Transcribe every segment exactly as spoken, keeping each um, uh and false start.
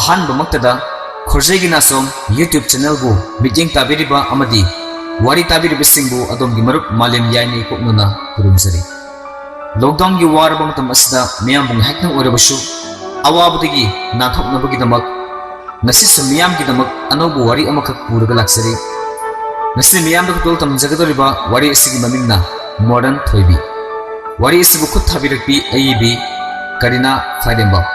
ꯑꯍꯥꯟꯕꯃꯛꯇꯗ ꯈꯣꯔꯖꯩꯒꯤ ꯅꯥꯆꯣꯝ YouTube channelꯕꯨ ꯃꯤꯠꯌꯦꯡ ꯇꯥꯕꯤꯔꯤꯕ ꯑꯃꯗꯤ ꯋꯥꯔꯤ ꯇꯥꯕꯤꯔꯤꯕꯁꯤꯡꯕꯨ ꯑꯗꯣꯝꯒꯤ ꯃꯔꯨꯞ ꯃꯥꯂꯦꯝ ꯌꯥꯏꯅꯤ ꯀꯣꯛꯅꯅ ꯈꯨꯔꯨꯝꯖꯔꯤ꯫ Lockdownꯒꯤ ꯋꯥꯔꯕ ꯃꯇꯝ ꯑꯁꯤꯗ ꯃꯤꯌꯥꯝꯕꯨ ꯉꯥꯏꯍꯥꯛꯇꯪ ꯑꯣꯏꯔꯕꯁꯨ ꯑꯋꯥꯕꯗꯒꯤ ꯅꯥꯟꯊꯣꯛꯅꯕꯒꯤꯗꯃꯛ ꯉꯁꯤꯁꯨ ꯃꯤꯌꯥꯝꯒꯤꯗꯃꯛ ꯑꯅꯧꯕ ꯋꯥꯔꯤ ꯑꯃꯈꯛ ꯄꯨꯔꯒ ꯂꯥꯛꯆꯔꯤ꯫ ꯉꯁꯤ ꯃꯤꯌꯥꯝꯗ ꯈꯨꯗꯣꯜ ꯇꯝꯖꯒꯗꯧꯔꯤꯕ ꯋꯥꯔꯤ ꯑꯁꯤꯒꯤ ꯃꯃꯤꯡꯅ ꯃꯣꯗꯔꯟ ꯊꯣꯏꯕꯤ꯫ ꯋꯥꯔꯤ ꯑꯁꯤꯕꯨ ꯈꯨꯠ ꯊꯥꯕꯤꯔꯛꯄꯤ ꯑꯏꯕꯤ ꯀꯔꯤꯅꯥ ꯈ꯭ꯋꯥꯏꯔꯦꯝꯕꯝ꯫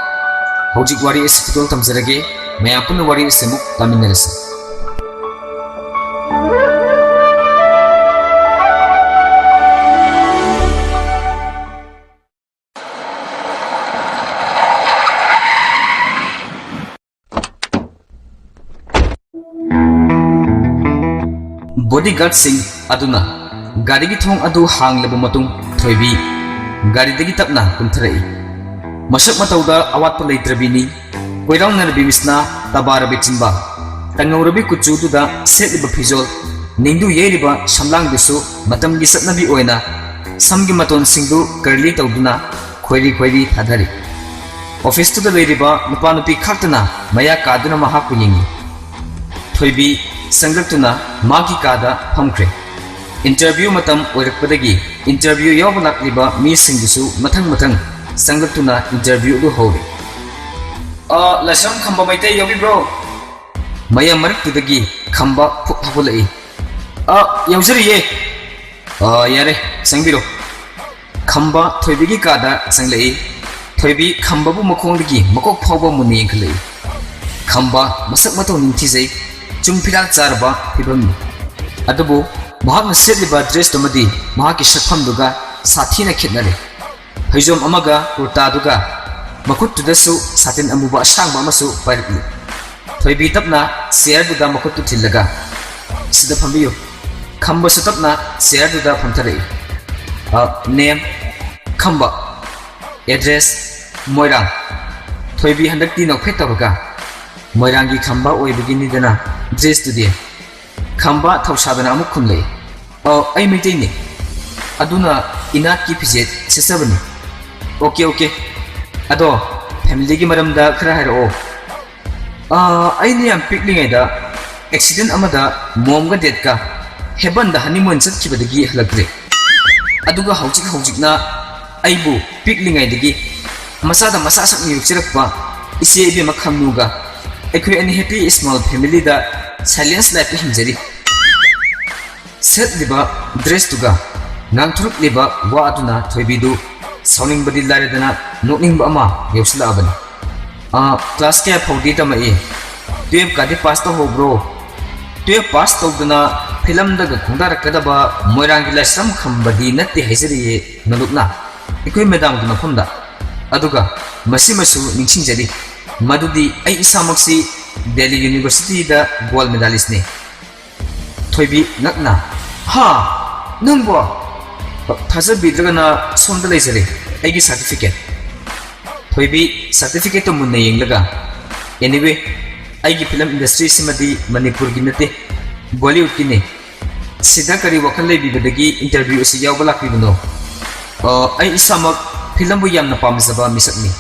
ꯍꯧꯖꯤꯛ ꯋꯥꯔꯤ ꯑꯁꯤ ꯈꯨꯗꯣꯜ ꯇꯝꯖꯔꯒꯦ꯫ ꯃꯌꯥꯝ ꯄꯨꯟꯅ ꯋꯥꯔꯤ ꯑꯁꯤ ꯑꯃꯨꯛ ꯇꯥꯃꯤꯟꯅꯔꯁꯤ꯫ Bodyguardꯁꯤꯡ ꯑꯗꯨꯅ ꯒꯥꯔꯤꯒꯤ ꯊꯣꯡ ꯑꯗꯨ ꯍꯥꯡꯂꯕ ꯃꯇꯨꯡ, ꯊꯣꯏꯕꯤ ꯒꯥꯔꯤꯗꯒꯤ ꯇꯞꯅ ꯀꯨꯝꯊꯔꯛꯏ꯫ ꯃꯁꯛ ꯃꯇꯧꯗ ꯑꯋꯥꯠꯄ ꯂꯩꯇ꯭ꯔꯕꯤꯅꯤ꯫ ꯀꯣꯏꯔꯥꯎꯅꯔꯕꯤ ꯃꯤꯠꯁꯅꯥ, ꯇꯕꯥꯔꯕꯤ ꯆꯤꯟꯕꯥ, ꯇꯪꯍꯧꯔꯕꯤ ꯀꯨꯆꯨꯗꯨꯗ ꯁꯦꯠꯂꯤꯕ ꯐꯤꯖꯣꯜ, ꯅꯤꯡꯗꯨ ꯌꯩꯔꯤꯕ ꯁꯝꯂꯥꯡꯗꯨꯁꯨ ꯃꯇꯝꯒꯤ ꯆꯠꯅꯕꯤ ꯑꯣꯏꯅ ꯁꯝꯒꯤ ꯃꯇꯣꯟꯁꯤꯡꯗꯨ curly ꯇꯧꯗꯨꯅ ꯈꯣꯏꯔꯤ ꯈꯣꯏꯔꯤ ꯊꯥꯗꯔꯤ꯫ ꯑꯣꯐꯤꯁꯇꯨꯗ ꯂꯩꯔꯤꯕ ꯅꯨꯄꯥ ꯅꯨꯄꯤ ꯈꯛꯇꯅ ꯃꯌꯥ ꯀꯥꯗꯨꯅ ꯃꯍꯥꯛꯄꯨ ꯌꯦꯡꯏ꯫ ꯊꯣꯏꯕꯤ ꯆꯪꯂꯛꯇꯨꯅ ꯃꯥꯒꯤ ꯀꯥꯗ ꯐꯝꯈ꯭ꯔꯦ꯫ Interview ꯃꯇꯝ ꯑꯣꯏꯔꯛꯄꯗꯒꯤ interview ꯌꯥꯎꯕ ꯂꯥꯛꯂꯤꯕ ꯃꯤꯁꯤꯡꯗꯨꯁꯨ ꯃꯊꯪ ꯃꯊꯪ ꯆꯪꯂꯛꯇꯨꯅ interview ꯑꯗꯨ ꯍꯧꯔꯦ꯫ "ꯑ, ꯂꯥꯏꯁ꯭ꯔꯝ ꯈꯝꯕ ꯃꯩꯇꯩ ꯌꯥꯎꯕꯤꯕ꯭ꯔꯣ?" ꯃꯌꯥꯝ ꯃꯔꯛꯇꯨꯗꯒꯤ ꯈꯝꯕ ꯐꯨꯛ ꯍꯧꯒꯠꯂꯛꯏ꯫ "ꯑ, ꯌꯥꯎꯖꯔꯤꯌꯦ꯫" "ꯑ, ꯌꯥꯔꯦ, ꯆꯪꯕꯤꯔꯣ꯫" ꯈꯝꯕ ꯊꯣꯏꯕꯤꯒꯤ ꯀꯥꯗ ꯆꯪꯂꯛꯏ꯫ ꯊꯣꯏꯕꯤ ꯈꯝꯕꯕꯨ ꯃꯈꯣꯡꯗꯒꯤ ꯃꯀꯣꯛ ꯐꯥꯎꯕ ꯃꯨꯟꯅ ꯌꯦꯡꯈꯠꯂꯛꯏ꯫ ꯈꯝꯕ ꯃꯁꯛ ꯃꯇꯧ ꯅꯤꯡꯊꯤꯖꯩ, ꯆꯨꯡ ꯐꯤꯔꯥꯜ ꯆꯥꯔꯕ ꯐꯤꯕꯝꯅꯤ꯫ ꯑꯗꯨꯕꯨ ꯃꯍꯥꯛꯅ ꯁꯦꯠꯂꯤꯕ dressꯇꯨꯃꯗꯤ ꯃꯍꯥꯛꯀꯤ ꯁꯛꯐꯝꯗꯨꯒ ꯁꯥꯊꯤꯅ ꯈꯦꯠꯅꯔꯦ꯫ ꯐꯩꯖꯣꯝ ꯑꯃꯒ ꯀꯨꯔꯇꯥꯗꯨꯒ ꯃꯈꯨꯠꯇꯨꯗꯁꯨ ꯁꯥꯇꯤꯟ ꯑꯃꯨꯕ ꯑꯁꯥꯡꯕ ꯑꯃꯁꯨ ꯄꯥꯏꯔꯛꯂꯤ꯫ ꯊꯣꯏꯕꯤ ꯇꯞꯅ chairꯗꯨꯗ ꯃꯈꯨꯠꯇꯨ ꯊꯤꯜꯂꯒ, "ꯁꯤꯗ ꯐꯝꯕꯤꯌꯨ꯫" ꯈꯝꯕꯁꯨ ꯇꯞꯅ chairꯗꯨꯗ ꯐꯝꯊꯔꯛꯏ꯫ "ꯑ, name?" "ꯈꯝꯕ꯫" "Address?" "ꯃꯣꯏꯔꯥꯡ꯫" ꯊꯣꯏꯕꯤ ꯍꯟꯗꯛꯇꯤ ꯅꯣꯛꯐꯦꯠ ꯇꯧꯔꯒ, "ꯃꯣꯏꯔꯥꯡꯒꯤ ꯈꯝꯕ ꯑꯣꯏꯕꯒꯤꯅꯤꯗꯅ dressꯇꯨꯗꯤ꯫" ꯈꯝꯕ ꯊꯧꯁꯥꯗꯅ ꯑꯃꯨꯛ ꯈꯨꯝꯂꯛꯏ, "ꯑ, ꯑꯩ ꯃꯩꯇꯩꯅꯤ꯫ ꯑꯗꯨꯅ ꯏꯅꯥꯠꯀꯤ ꯐꯤꯖꯦꯠ ꯁꯦꯠꯆꯕꯅꯤ꯫" "Okay, okay꯫ ꯑꯗꯣ familyꯒꯤ ꯃꯔꯝꯗ ꯈꯔ ꯍꯥꯏꯔꯛꯑꯣ꯫" ꯑꯥ, ꯑꯩꯅ ꯌꯥꯝ ꯄꯤꯛꯂꯤꯉꯩꯗ ꯑꯦꯛꯁꯤꯗꯦꯟ ꯑꯃꯗ ꯃꯣꯝꯒ ꯗꯦꯠꯀ ꯍꯦꯕꯟꯗ ꯍꯅꯤꯃꯨꯟ ꯆꯠꯈꯤꯕꯗꯒꯤ ꯍꯜꯂꯛꯇ꯭ꯔꯦ꯫ ꯑꯗꯨꯒ ꯍꯧꯖꯤꯛ ꯍꯧꯖꯤꯛꯅ ꯑꯩꯕꯨ ꯄꯤꯛꯂꯤꯉꯩꯗꯒꯤ ꯃꯆꯥꯗ ꯃꯆꯥ ꯁꯛꯅ ꯌꯣꯛꯆꯔꯛꯄ ꯏꯆꯦ ꯏꯕꯦꯝꯃ ꯈꯝꯅꯨꯒ ꯑꯩꯈꯣꯏ ꯑꯅꯤ ꯍꯦꯄꯤ ꯏꯁꯃꯣꯜ ꯐꯦꯃꯤꯂꯤꯗ ꯁꯥꯏꯂꯦꯟꯁ ꯂꯥꯏꯐꯇ ꯍꯤꯡꯖꯔꯤ꯫ ꯁꯦꯠꯂꯤꯕ ꯗ꯭ꯔꯦꯁꯇꯨꯒ ꯉꯥꯡꯊꯣꯔꯛꯂꯤꯕ ꯋꯥ ꯑꯗꯨꯅ ꯊꯣꯏꯕꯤꯗꯨ ꯁꯥꯎꯅꯤꯡꯕꯗꯤ ꯂꯥꯏꯔꯗꯅ ꯅꯣꯛꯅꯤꯡꯕ ꯑꯃ ꯌꯥꯎꯁꯤꯜꯂꯛꯑꯕꯅꯤ꯫ "ꯑꯥ, ꯀ꯭ꯂꯥꯁ ꯀꯌꯥ ꯐꯥꯎꯗꯤ ꯇꯝꯃꯛꯏ? ꯇꯨꯌꯦꯜꯞꯀꯗꯤ ꯄꯥꯁ ꯇꯧꯍꯧꯕ꯭ꯔꯣ? ꯇꯨꯌꯦꯜꯞ ꯄꯥꯁ ꯇꯧꯗꯅ ꯐꯤꯂꯝꯗꯒ ꯈꯣꯡꯗꯥꯔꯛꯀꯗꯕ ꯃꯣꯏꯔꯥꯡꯒꯤ ꯂꯥꯏꯁ꯭ꯔꯝ ꯈꯝꯕꯗꯤ ꯅꯠꯇꯦ ꯍꯥꯏꯖꯔꯤꯌꯦ ꯅꯣꯂꯨꯛꯅ ꯑꯩꯈꯣꯏ ꯃꯦꯗꯥꯝꯒꯤ ꯃꯐꯝꯗ꯫ ꯑꯗꯨꯒ ꯃꯁꯤꯃꯁꯨ ꯅꯤꯡꯁꯤꯡꯖꯔꯤ, ꯃꯗꯨꯗꯤ ꯑꯩ ꯏꯁꯥꯃꯛꯁꯤ ꯗꯦꯜꯂꯤ ꯌꯨꯅꯤꯚꯔꯁꯤꯇꯤꯗ ꯒꯣꯜ ꯃꯦꯗꯥꯂꯤꯁꯅꯤ꯫" ꯊꯣꯏꯕꯤ ꯉꯛꯅ, "ꯍꯥ? ꯅꯪꯕꯣ?" ꯊꯥꯖꯕꯤꯗ꯭ꯔꯒꯅ ꯁꯣꯝꯗ ꯂꯩꯖꯔꯦ, ꯑꯩꯒꯤ ꯁꯥꯔꯇꯤꯐꯤꯀꯦꯠ꯫ ꯊꯣꯏꯕꯤ ꯁꯥꯔꯇꯤꯐꯤꯀꯦꯠꯇꯨ ꯃꯨꯟꯅ ꯌꯦꯡꯂꯒ, "ꯑꯦꯅꯤꯋꯦ, ꯑꯩꯒꯤ ꯐꯤꯂꯝ ꯏꯟꯗꯁꯇ꯭ꯔꯤꯁꯤꯃꯗꯤ ꯃꯅꯤꯄꯨꯔꯒꯤ ꯅꯠꯇꯦ, ꯕꯣꯂꯤꯋꯨꯗꯀꯤꯅꯤ꯫ ꯁꯤꯗ ꯀꯔꯤ ꯋꯥꯈꯜ ꯂꯩꯕꯤꯕꯗꯒꯤ ꯏꯟꯇꯔꯚ꯭ꯌꯨ ꯑꯁꯤ ꯌꯥꯎꯕ ꯂꯥꯛꯄꯤꯕꯅꯣ?" "ꯑ, ꯑꯩ ꯏꯁꯥꯃꯛ ꯐꯤꯂꯝꯕꯨ ꯌꯥꯝꯅ ꯄꯥꯝꯖꯕ ꯃꯤꯁꯛꯅꯤ꯫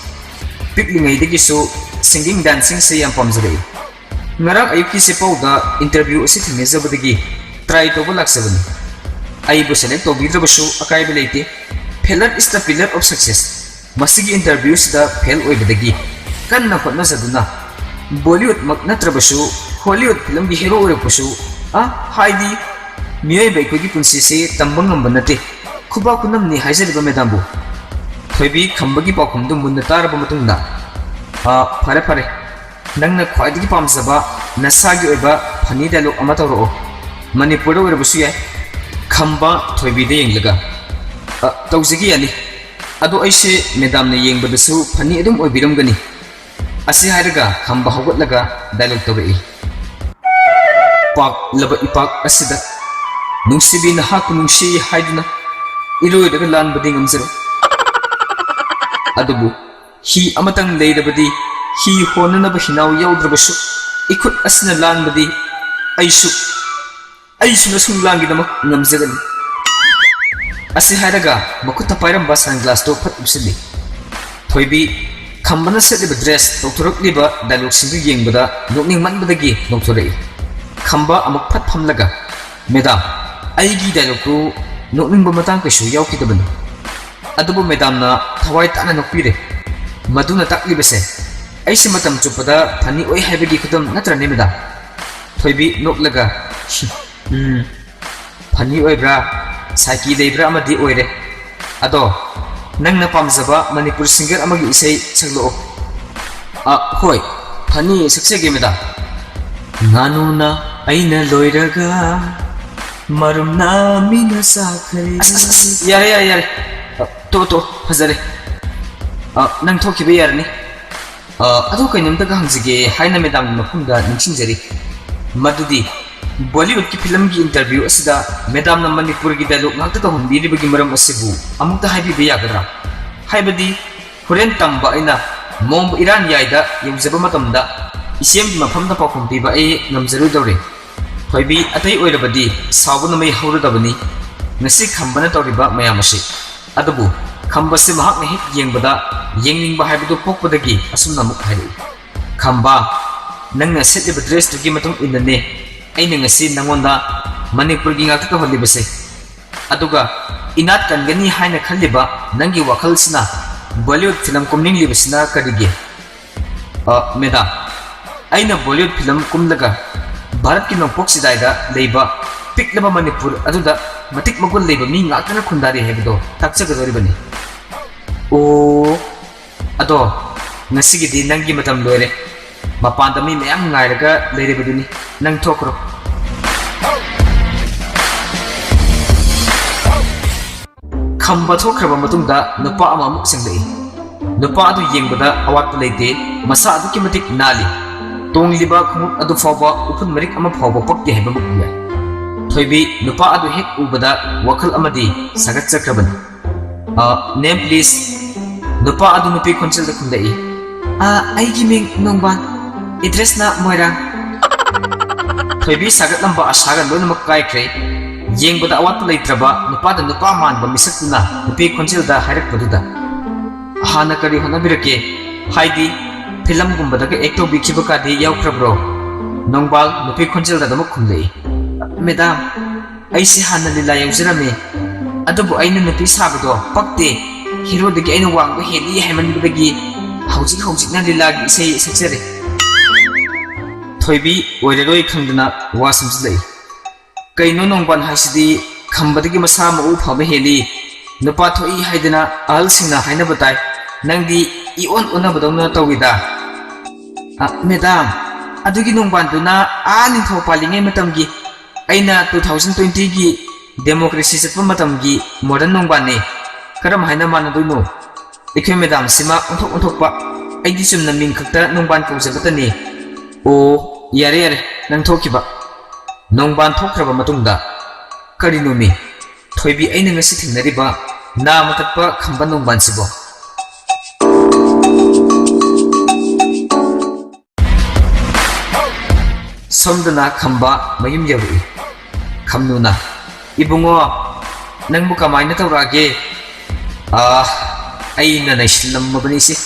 ꯄꯤꯛꯂꯤꯉꯩꯗꯒꯤꯁꯨ ꯁꯤꯡꯒꯤꯡ ꯗꯥꯟꯁꯤꯡꯁꯦ ꯌꯥꯝ ꯄꯥꯝꯖꯔꯛꯏ꯫ ꯉꯔꯥꯡ ꯑꯌꯨꯛꯀꯤꯁꯦ ꯄꯥꯎꯗ ꯏꯟꯇꯔꯚ꯭ꯌꯨ ꯑꯁꯤ ꯊꯦꯡꯅꯖꯕꯗꯒꯤ ꯇ꯭ꯔꯥꯏ ꯇꯧꯕ ꯂꯥꯛꯆꯕꯅꯤ꯫ ꯑꯩꯕꯨ ꯁꯦꯂꯦꯛ ꯇꯧꯕꯤꯗ꯭ꯔꯕꯁꯨ ꯑꯀꯥꯏꯕ ꯂꯩꯇꯦ꯫ Failure is the pillar of success꯫ ꯃꯁꯤꯒꯤ ꯏꯟꯇꯔꯚ꯭ꯌꯨꯁꯤꯗ ꯐꯦꯜ ꯑꯣꯏꯕꯗꯒꯤ ꯀꯟꯅ ꯍꯣꯠꯅꯖꯗꯨꯅ ꯕꯣꯂꯤꯋꯨꯗꯃꯛ ꯅꯠꯇ꯭ꯔꯕꯁꯨ ꯍꯣꯂꯤꯋꯨꯗ ꯐꯤꯂꯝꯒꯤ ꯍꯦꯔꯣ ꯑꯣꯏꯔꯛꯄꯁꯨ, ꯑ, ꯍꯥꯏꯗꯤ ꯃꯤꯑꯣꯏꯕ ꯑꯩꯈꯣꯏꯒꯤ ꯄꯨꯟꯁꯤꯁꯦ ꯇꯝꯕ ꯉꯝꯕ ꯅꯠꯇꯦ꯫ ꯈꯨꯕꯥꯛ ꯈꯨꯅꯝꯅꯤ ꯍꯥꯏꯖꯔꯤꯕ ꯃꯦꯗꯥꯝꯕꯨ꯫" ꯊꯣꯏꯕꯤ ꯈꯝꯕꯒꯤ ꯄꯥꯎꯈꯨꯝꯗꯨ ꯃꯨꯟꯅ ꯇꯥꯔꯕ ꯃꯇꯨꯡꯗ, "ꯑ, ꯐꯔꯦ, ꯐꯔꯦ꯫ ꯅꯪꯅ ꯈ꯭ꯋꯥꯏꯗꯒꯤ ꯄꯥꯝꯖꯕ ꯅꯁꯥꯒꯤ ꯑꯣꯏꯕ ꯐꯅꯤ ꯗꯥꯏꯂꯣꯒ ꯑꯃ ꯇꯧꯔꯛꯑꯣ꯫ ꯃꯅꯤꯄꯨꯔꯗ ꯑꯣꯏꯔꯕꯁꯨ ꯌꯥꯏ꯫" ꯈꯝꯕ ꯊꯣꯏꯕꯤꯗ ꯌꯦꯡꯂꯒ, "ꯑ, ꯇꯧꯖꯒꯦ, ꯌꯥꯅꯤ꯫ ꯑꯗꯣ ꯑꯩꯁꯦ ꯃꯦꯗꯥꯝꯅ ꯌꯦꯡꯕꯗꯁꯨ ꯐꯅꯤ ꯑꯗꯨꯝ ꯑꯣꯏꯕꯤꯔꯝꯒꯅꯤ꯫" ꯑꯁꯤ ꯍꯥꯏꯔꯒ ꯈꯝꯕ ꯍꯧꯒꯠꯂꯒ ꯗꯥꯏꯂꯣꯒ ꯇꯧꯔꯛꯏ꯫ "ꯄꯥꯛꯂꯕ ꯏꯄꯥꯛ ꯑꯁꯤꯗ ꯅꯨꯡꯁꯤꯕꯤ ꯅꯍꯥꯛꯄꯨ ꯅꯨꯡꯁꯤ ꯍꯥꯏꯗꯨꯅ ꯏꯔꯣꯏꯔꯒ ꯂꯥꯟꯕꯗꯤ ꯉꯝꯖꯔꯣꯏ꯫ ꯑꯗꯨꯕꯨ ꯍꯤ ꯑꯃꯇꯪ ꯂꯩꯔꯕꯗꯤ ꯍꯤ ꯍꯣꯟꯅꯅꯕ ꯍꯤꯅꯥꯎ ꯌꯥꯎꯗ꯭ꯔꯕꯁꯨ ꯏꯈꯨꯠ ꯑꯁꯤꯅ ꯂꯥꯟꯕꯗꯤ ꯑꯩꯁꯨ, ꯑꯩꯁꯨ ꯅꯁꯨꯡꯂꯥꯡꯒꯤꯗꯃꯛ ꯉꯝꯖꯒꯅꯤ꯫" ꯑꯁꯤ ꯍꯥꯏꯔꯒ ꯃꯈꯨꯠꯇ ꯄꯥꯏꯔꯝꯕ ꯁꯟꯒ꯭ꯂꯥꯁꯇꯨ ꯐꯠ ꯎꯞꯁꯤꯜꯂꯤ꯫ ꯊꯣꯏꯕꯤ ꯈꯝꯕꯅ ꯁꯦꯠꯂꯤꯕ ꯗ꯭ꯔꯦꯁ, ꯇꯧꯊꯣꯔꯛꯂꯤꯕ ꯗꯥꯏꯂꯣꯒꯁꯤꯡꯗꯨ ꯌꯦꯡꯕꯗ ꯅꯣꯛꯅꯤꯡꯃꯟꯕꯗꯒꯤ ꯅꯣꯛꯊꯣꯔꯛꯏ꯫ ꯈꯝꯕ ꯑꯃꯨꯛ ꯐꯠ ꯐꯝꯂꯒ, "ꯃꯦꯗꯥꯝ, ꯑꯩꯒꯤ ꯗꯥꯏꯂꯣꯒꯇꯨ ꯅꯣꯛꯅꯤꯡꯕ ꯃꯇꯥꯡ ꯀꯩꯁꯨ ꯌꯥꯎꯈꯤꯗꯕꯅꯤ꯫ ꯑꯗꯨꯕꯨ ꯃꯦꯗꯥꯝꯅ ꯊꯋꯥꯏ ꯇꯥꯅ ꯅꯣꯛꯄꯤꯔꯦ꯫ ꯃꯗꯨꯅ ꯇꯥꯛꯂꯤꯕꯁꯦ ꯑꯩꯁꯦ ꯃꯇꯝ ꯆꯨꯞꯄꯗ ꯐꯅꯤ ꯑꯣꯏ ꯍꯥꯏꯕꯒꯤ ꯈꯨꯗꯝ ꯅꯠꯇ꯭ꯔꯅꯦ ꯃꯦꯗꯥꯝ?" ꯊꯣꯏꯕꯤ ꯅꯣꯛꯂꯒ, "ꯎꯝ, ꯐꯅꯤ ꯑꯣꯏꯕ꯭ꯔꯥ, ꯁꯥꯏꯀꯤ ꯂꯩꯕ꯭ꯔꯥ ꯑꯃꯗꯤ ꯑꯣꯏꯔꯦ꯫ ꯑꯗꯣ ꯅꯪꯅ ꯄꯥꯝꯖꯕ ꯃꯅꯤꯄꯨꯔ ꯁꯤꯡꯒꯔ ꯑꯃꯒꯤ ꯏꯁꯩ ꯁꯛꯂꯛꯑꯣ꯫" "ꯑ, ꯍꯣꯏ, ꯐꯅꯤ, ꯁꯛꯆꯒꯦ ꯃꯦꯗꯥꯝ꯫" "ꯉꯥꯅꯨꯅ ꯑꯩꯅ ꯂꯣꯏꯔꯒ ꯃꯔꯨꯝꯅ ꯃꯤꯅ ꯆꯥꯈ꯭ꯔꯦ꯫" ꯑꯁ, ꯑꯁ, ꯑꯁ, ꯌꯥꯔꯦ, ꯌꯥꯔꯦ, ꯌꯥꯔꯦ꯫ ꯑ, ꯇꯣꯛꯑꯣ, ꯇꯣꯛꯑꯣ, ꯐꯖꯔꯦ꯫ ꯑ, ꯅꯪ ꯊꯣꯛꯈꯤꯕ ꯌꯥꯔꯅꯤ꯫ "ꯑ, ꯑꯗꯨ ꯀꯩꯅꯣꯝꯇꯒ ꯍꯪꯖꯒꯦ" ꯍꯥꯏꯅ ꯃꯦꯗꯥꯝꯒꯤ ꯃꯐꯝꯗ ꯅꯤꯡꯁꯤꯡꯖꯔꯤ꯫ "ꯃꯗꯨꯗꯤ ꯕꯣꯂꯤꯋꯨꯗꯀꯤ ꯐꯤꯂꯝꯒꯤ ꯏꯟꯇꯔꯚ꯭ꯌꯨ ꯑꯁꯤꯗ ꯃꯦꯗꯥꯝꯅ ꯃꯅꯤꯄꯨꯔꯒꯤ ꯗꯥꯏꯂꯣꯒ ꯉꯥꯛꯇ ꯇꯧꯍꯟꯕꯤꯔꯤꯕꯒꯤ ꯃꯔꯝ ꯑꯁꯤꯕꯨ ꯑꯃꯨꯛꯇ ꯍꯥꯏꯕꯤꯕ ꯌꯥꯒꯗ꯭ꯔꯥ? ꯍꯥꯏꯕꯗꯤ ꯍꯣꯔꯦꯟ ꯇꯝꯕ ꯑꯩꯅ ꯃꯣꯡꯕ ꯏꯔꯥꯟ ꯌꯥꯏꯗ ꯌꯧꯖꯕ ꯃꯇꯝꯗ ꯏꯆꯦꯝꯒꯤ ꯃꯐꯝꯗ ꯄꯥꯎꯈꯨꯝ ꯄꯤꯕ ꯑꯩ ꯉꯝꯖꯔꯣꯏꯗꯧꯔꯦ꯫" ꯊꯣꯏꯕꯤ ꯑꯇꯩ ꯑꯣꯏꯔꯕꯗꯤ ꯁꯥꯎꯕꯅ ꯃꯩ ꯍꯧꯔꯗꯕꯅꯤ꯫ ꯉꯁꯤ ꯈꯝꯕꯅ ꯇꯧꯔꯤꯕ ꯃꯌꯥꯝ ꯑꯁꯤ꯫ ꯑꯗꯨꯕꯨ ꯈꯝꯕꯁꯤ ꯃꯍꯥꯛꯅ ꯍꯦꯛ ꯌꯦꯡꯕꯗ ꯌꯦꯡꯅꯤꯡꯕ ꯍꯥꯏꯕꯗꯨ ꯄꯣꯛꯄꯗꯒꯤ ꯑꯁꯨꯝꯅ ꯑꯃꯨꯛ ꯍꯥꯏꯔꯛꯏ, "ꯈꯝꯕ, ꯅꯪꯅ ꯁꯦꯠꯂꯤꯕ ꯗ꯭ꯔꯦꯁꯇꯨꯒꯤ ꯃꯇꯨꯡ ꯏꯟꯅꯅꯦ ꯑꯩꯅ ꯉꯁꯤ ꯅꯪꯉꯣꯟꯗ ꯃꯅꯤꯄꯨꯔꯒꯤ ꯉꯥꯛꯇ ꯇꯧꯍꯜꯂꯤꯕꯁꯦ꯫ ꯑꯗꯨꯒ ꯏꯅꯥꯠ ꯀꯟꯒꯅꯤ ꯍꯥꯏꯅ ꯈꯜꯂꯤꯕ ꯅꯪꯒꯤ ꯋꯥꯈꯜꯁꯤꯅ ꯕꯣꯂꯤꯋꯨꯗ ꯐꯤꯂꯝ ꯀꯨꯝꯅꯤꯡꯂꯤꯕꯁꯤꯅ ꯀꯔꯤꯒꯤ?" "ꯑ, ꯃꯦꯗꯥꯝ, ꯑꯩꯅ ꯕꯣꯂꯤꯋꯨꯗ ꯐꯤꯂꯝ ꯀꯨꯝꯂꯒ ꯚꯥꯔꯠꯀꯤ ꯅꯣꯡꯄꯣꯛ ꯆꯤꯗꯥꯏꯗ ꯂꯩꯕ ꯄꯤꯛꯂꯕ ꯃꯅꯤꯄꯨꯔ ꯑꯗꯨꯗ ꯃꯇꯤꯛ ꯃꯒꯨꯟ ꯂꯩꯕ ꯃꯤ ꯉꯥꯛꯇꯅ ꯈꯨꯟꯗꯥꯔꯤ ꯍꯥꯏꯕꯗꯣ ꯇꯥꯛꯆꯒꯗꯧꯔꯤꯕꯅꯤ꯫" "ꯑꯣ, ꯑꯗꯣ ꯉꯁꯤꯒꯤꯗꯤ ꯅꯪꯒꯤ ꯃꯇꯝ ꯂꯣꯏꯔꯦ꯫ ꯃꯄꯥꯟꯗ ꯃꯤ ꯃꯌꯥꯝ ꯉꯥꯏꯔꯒ ꯂꯩꯔꯤꯕꯗꯨꯅꯤ꯫ ꯅꯪ ꯊꯣꯛꯈ꯭ꯔꯣ꯫" ꯈꯝꯕ ꯊꯣꯛꯈ꯭ꯔꯕ ꯃꯇꯨꯡꯗ ꯅꯨꯄꯥ ꯑꯃ ꯑꯃꯨꯛ ꯆꯪꯂꯛꯏ꯫ ꯅꯨꯄꯥ ꯑꯗꯨ ꯌꯦꯡꯕꯗ ꯑꯋꯥꯠꯄ ꯂꯩꯇꯦ, ꯃꯁꯥ ꯑꯗꯨꯛꯀꯤ ꯃꯇꯤꯛ ꯅꯥꯜꯂꯤ꯫ ꯇꯣꯡꯂꯤꯕ ꯈꯣꯡꯎꯞ ꯑꯗꯨ ꯐꯥꯎꯕ ꯎꯐꯨꯟ ꯃꯔꯤꯛ ꯑꯃ ꯐꯥꯎꯕ ꯄꯛꯇꯦ ꯍꯥꯏꯕꯃꯛ ꯌꯥꯏ꯫ ꯊꯣꯏꯕꯤ ꯅꯨꯄꯥ ꯑꯗꯨ ꯍꯦꯛ ꯎꯕꯗ ꯋꯥꯈꯜ ꯑꯃꯗꯤ ꯁꯥꯒꯠꯆꯈ꯭ꯔꯕꯅꯤ꯫ "ꯑ, name please?" ꯅꯨꯄꯥ ꯑꯗꯨ ꯅꯨꯄꯤ ꯈꯣꯟꯖꯦꯜꯗ ꯈꯨꯝꯂꯛꯏ꯫ "ꯑ, ꯑꯩꯒꯤ ꯃꯤꯡ ꯅꯣꯡꯕꯥꯟ, addressꯅ ꯃꯣꯏꯔꯥꯡ꯫" ꯊꯣꯏꯕꯤ ꯁꯥꯒꯠꯂꯝꯕ ꯑꯁꯥꯒ ꯂꯣꯏꯅꯃꯛ ꯀꯥꯏꯈ꯭ꯔꯦ꯫ ꯌꯦꯡꯕꯗ ꯑꯋꯥꯠꯄ ꯂꯩꯇ꯭ꯔꯕ ꯅꯨꯄꯥꯗ ꯅꯨꯄꯥ ꯃꯥꯟꯕ ꯃꯤꯁꯛꯇꯨꯅ ꯅꯨꯄꯤ ꯈꯣꯟꯖꯦꯜꯗ ꯍꯥꯏꯔꯛꯄꯗꯨꯗ, "ꯍꯥꯟꯅ ꯀꯔꯤ ꯍꯣꯠꯅꯕꯤꯔꯛꯀꯦ?" ꯍꯥꯏꯗꯤ, ꯐꯤꯂꯝꯒꯨꯝꯕꯗꯒ ꯑꯦꯛ ꯇꯧꯕꯤꯈꯤꯕ ꯀꯥꯗꯤ ꯌꯥꯎꯈ꯭ꯔꯕ꯭ꯔꯣ? ꯅꯣꯡꯕꯥꯜ ꯅꯨꯄꯤ ꯈꯣꯟꯖꯦꯜꯗ ꯑꯗꯨꯃꯛ ꯈꯨꯝꯂꯛꯏ꯫ ꯃꯦꯗꯥꯝ, ꯑꯩꯁꯦ ꯍꯥꯟꯅ ꯂꯤꯂꯥ ꯌꯥꯎꯖꯔꯝꯃꯤ, ꯑꯗꯨꯕꯨ ꯑꯩꯅ ꯅꯨꯄꯤ ꯁꯥꯕꯗꯣ ꯄꯛꯇꯦ꯫ ꯍꯦꯔꯣꯗꯒꯤ ꯑꯩꯅ ꯋꯥꯡꯕ ꯍꯦꯜꯂꯤ ꯍꯥꯏꯃꯟꯕꯗꯒꯤ ꯍꯧꯖꯤꯛ ꯍꯧꯖꯤꯛꯅ ꯂꯤꯂꯥꯒꯤ ꯏꯁꯩ ꯁꯛꯆꯔꯤ꯫ ꯊꯣꯏꯕꯤ ꯑꯣꯏꯔꯔꯣꯏ ꯈꯪꯗꯅ ꯋꯥ ꯁꯦꯝꯖꯤꯜꯂꯛꯏ꯫ ꯀꯩꯅꯣ ꯅꯣꯡꯕꯥꯟ ꯍꯥꯏꯁꯤꯗꯤ ꯈꯝꯕꯗꯒꯤ ꯃꯁꯥ ꯃꯎ ꯐꯕ ꯍꯦꯜꯂꯤ, ꯅꯨꯄꯥ ꯊꯣꯛꯏ ꯍꯥꯏꯗꯅ ꯑꯍꯜꯁꯤꯡꯅ ꯍꯥꯏꯅꯕ ꯇꯥꯏ, ꯅꯪꯗꯤ ꯏꯑꯣꯟ ꯑꯣꯟꯅꯕꯗꯧꯅ ꯇꯧꯏꯗ꯫ ꯑ, ꯃꯦꯗꯥꯝ, ꯑꯗꯨꯒꯤ ꯅꯣꯡꯕꯥꯟꯗꯨꯅ ꯑꯥ ꯅꯤꯡꯊꯧ ꯄꯥꯜꯂꯤꯉꯩ ꯃꯇꯝꯒꯤ, ꯑꯩꯅ two thousand twenty ꯒꯤ democracy ꯆꯠꯄ ꯃꯇꯝꯒꯤ modern ꯅꯣꯡꯕꯥꯟꯅꯤ꯫ ꯀꯔꯝ ꯍꯥꯏꯅ ꯃꯥꯟꯅꯗꯣꯏꯅꯣ? ꯑꯩꯈꯣꯏ ꯃꯦꯗꯥꯝꯁꯤꯃ ꯑꯣꯟꯊꯣꯛ ꯑꯣꯟꯊꯣꯛꯄ꯫ ꯑꯩꯗꯤ ꯆꯨꯝꯅ ꯃꯤꯡ ꯈꯛꯇ ꯅꯣꯡꯕꯥꯟ ꯀꯧꯖꯕꯇꯅꯤ꯫ ꯑꯣ, ꯌꯥꯔꯦ ꯌꯥꯔꯦ, ꯅꯪ ꯊꯣꯛꯈꯤꯕ꯫ ꯅꯣꯡꯕꯥꯟ ꯊꯣꯛꯈ꯭ꯔꯕ ꯃꯇꯨꯡꯗ, ꯀꯔꯤꯅꯣꯃꯤ, ꯊꯣꯏꯕꯤ, ꯑꯩꯅ ꯉꯁꯤ ꯊꯦꯡꯅꯔꯤꯕ ꯅꯥꯃ ꯇꯠꯄ ꯈꯝꯕ ꯅꯣꯡꯕꯥꯟꯁꯤꯕꯣ? ꯁꯣꯝꯗꯅ ꯈꯝꯕ ꯃꯌꯨꯝ ꯌꯧꯔꯛꯏ꯫ ꯈꯝꯅꯨꯅ, "ꯏꯕꯨꯡꯉꯣ, ꯅꯪꯕꯨ ꯀꯃꯥꯏꯅ ꯇꯧꯔꯛꯑꯒꯦ?" "ꯑꯥ, ꯑꯩꯅ ꯅꯩꯁꯤꯜꯂꯝꯃꯕꯅꯤ ꯏꯆꯦ꯫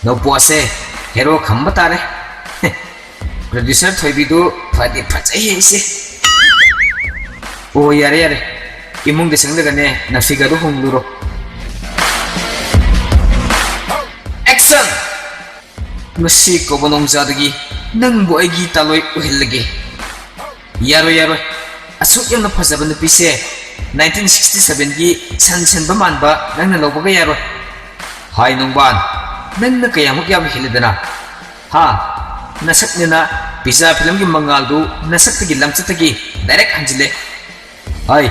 ꯅꯧꯄꯣꯁꯦ ꯍꯦꯔꯣ ꯈꯝꯕ ꯇꯥꯔꯦ꯫ ꯄ꯭ꯔꯣꯗ꯭ꯌꯨꯁꯔ ꯊꯣꯏꯕꯤꯗꯨ ꯐꯗꯤ ꯐꯖꯩꯍꯦ ꯏꯆꯦ꯫" "ꯑꯣ, ꯌꯥꯔꯦ ꯌꯥꯔꯦ, ꯏꯃꯨꯡꯗ ꯆꯪꯂꯒꯅꯦ ꯅꯐꯤꯒꯗꯣ ꯍꯣꯡꯂꯨꯔꯣ꯫" ꯑꯦꯛꯁꯟ! "ꯉꯁꯤ ꯀꯧꯕ ꯅꯣꯡꯖꯥꯗꯒꯤ ꯅꯪꯕꯨ ꯑꯩꯒꯤ ꯇꯥꯂꯣꯏ ꯑꯣꯏꯍꯜꯂꯒꯦ꯫" "ꯌꯥꯔꯣꯏ, ꯌꯥꯔꯣꯏ꯫ ꯑꯁꯨꯛ ꯌꯥꯝꯅ ꯐꯖꯕ ꯅꯨꯄꯤꯁꯦ nineteen sixty seven ꯒꯤ ꯁꯟ ꯁꯦꯟꯕ ꯃꯥꯟꯕ ꯅꯪꯅ ꯂꯧꯕꯒ ꯌꯥꯔꯣꯏ꯫" "ꯍꯥꯏ ꯅꯣꯡꯕꯥꯟ, ꯅꯪꯅ ꯀꯌꯥꯃꯨꯛ ꯌꯥꯝꯅ ꯍꯦꯜꯂꯦꯗꯅ? ꯍꯥ? ꯅꯁꯛꯅꯦꯅ ꯄꯤꯖꯥ ꯐꯤꯂꯝꯒꯤ ꯃꯉꯥꯜꯗꯨ ꯅꯁꯛꯇꯒꯤ ꯂꯝꯆꯠꯇꯒꯤ direct ꯍꯟꯖꯤꯜꯂꯦ꯫" "ꯍꯥꯏ,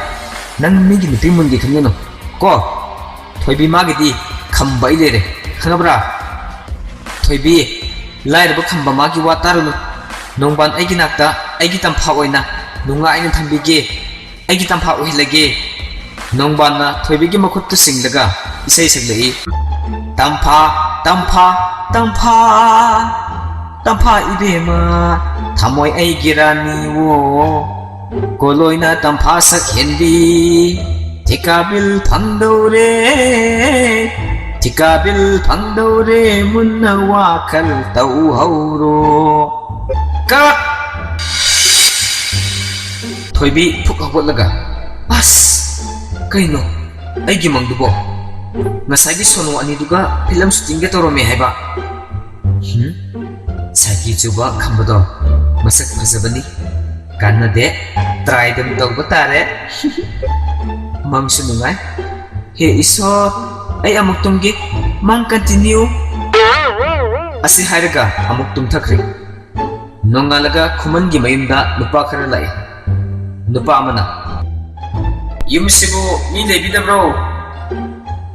ꯅꯪ ꯃꯤꯒꯤ ꯅꯨꯄꯤ ꯃꯨꯟꯒꯦ ꯈꯟꯒꯅꯨ ꯀꯣ꯫ ꯊꯣꯏꯕꯤ ꯃꯥꯒꯤꯗꯤ ꯈꯝꯕ ꯑꯩ ꯂꯩꯔꯦ, ꯈꯪꯉꯕ꯭ꯔꯥ? ꯊꯣꯏꯕꯤ, ꯂꯥꯏꯔꯕ ꯈꯝꯕ ꯃꯥꯒꯤ ꯋꯥ ꯇꯥꯔꯨꯅꯨ꯫ ꯅꯣꯡꯕꯥꯟ ꯑꯩꯒꯤ ꯅꯥꯛꯇ ꯑꯩꯒꯤ ꯇꯝꯐꯥ ꯑꯣꯏꯅ ꯅꯨꯡꯉꯥꯏꯅ ꯊꯝꯕꯤꯒꯦ, ꯑꯩꯒꯤ ꯇꯝꯐꯥ ꯑꯣꯏꯍꯜꯂꯒꯦ꯫" ꯅꯣꯡꯕꯥꯟꯅ ꯊꯣꯏꯕꯤꯒꯤ ꯃꯈꯨꯠꯇꯨ ꯆꯤꯡꯂꯒ ꯏꯁꯩ ꯁꯛꯂꯛꯏ꯫ "ꯇꯝꯐꯥ, ꯇꯝꯐꯥ, ꯇꯝꯐꯥ, ꯇꯝꯐꯥ ꯏꯕꯦꯝꯃ, ꯊꯃꯣꯏ ꯑꯩꯒꯤ ꯔꯥꯅꯤꯋꯣ, ꯀꯣꯂꯣꯏꯅ ꯇꯝꯐꯥ ꯁꯛꯍꯦꯟꯕꯤ, ꯊꯤꯀꯥ ꯕꯤꯜ ꯐꯪꯗꯧꯔꯦ꯫ ꯊꯤꯀꯥ ꯕꯤꯜ ꯐꯪꯗꯧꯔꯦ, ꯃꯨꯟꯅ ꯋꯥꯈꯜ ꯇꯧꯍꯧꯔꯣ꯫ ꯀꯠ! ꯊꯣꯏꯕꯤ ꯐꯨꯛ ꯍꯧꯒꯠꯂꯒ, "ꯑꯁ! ꯀꯩꯅꯣ? ꯑꯩꯒꯤ ꯃꯪꯗꯨꯕꯣ? ꯉꯁꯥꯏꯒꯤ ꯁꯣꯅꯣ ꯑꯅꯤꯗꯨꯒ ꯐꯤꯂꯝ ꯁꯨꯇꯤꯡꯒ ꯇꯧꯔꯝꯃꯦ ꯍꯥꯏꯕ?" ꯍꯨꯝ? ꯁꯥꯏꯀꯤ ꯆꯨꯕ ꯈꯝꯕꯗꯣ ꯃꯁꯛ ꯐꯖꯕꯅꯤ꯫ ꯀꯥꯟꯅꯗꯦ, ꯇ꯭ꯔꯥꯏ ꯑꯗꯨꯝ ꯇꯧꯕ ꯇꯥꯔꯦ꯫ ꯃꯪꯁꯨ ꯅꯨꯡꯉꯥꯏ꯫ ꯍꯦ ꯏꯁꯣꯔ, ꯑꯩ ꯑꯃꯨꯛ ꯇꯨꯝꯒꯦ꯫ ꯃꯪ ꯀꯟꯇꯤꯅ꯭ꯌꯨ꯫ ꯑꯁꯤ ꯍꯥꯏꯔꯒ ꯑꯃꯨꯛ ꯇꯨꯝꯊꯈ꯭ꯔꯦ꯫ ꯅꯣꯡꯉꯥꯜꯂꯒ ꯈꯨꯃꯟꯒꯤ ꯃꯌꯨꯝꯗ ꯅꯨꯄꯥ ꯈꯔ ꯂꯥꯛꯏ꯫ ꯅꯨꯄꯥ ꯑꯃꯅ, "ꯌꯨꯝꯁꯤꯕꯨ ꯃꯤ ꯂꯩꯕꯤꯗꯕ꯭ꯔꯣ?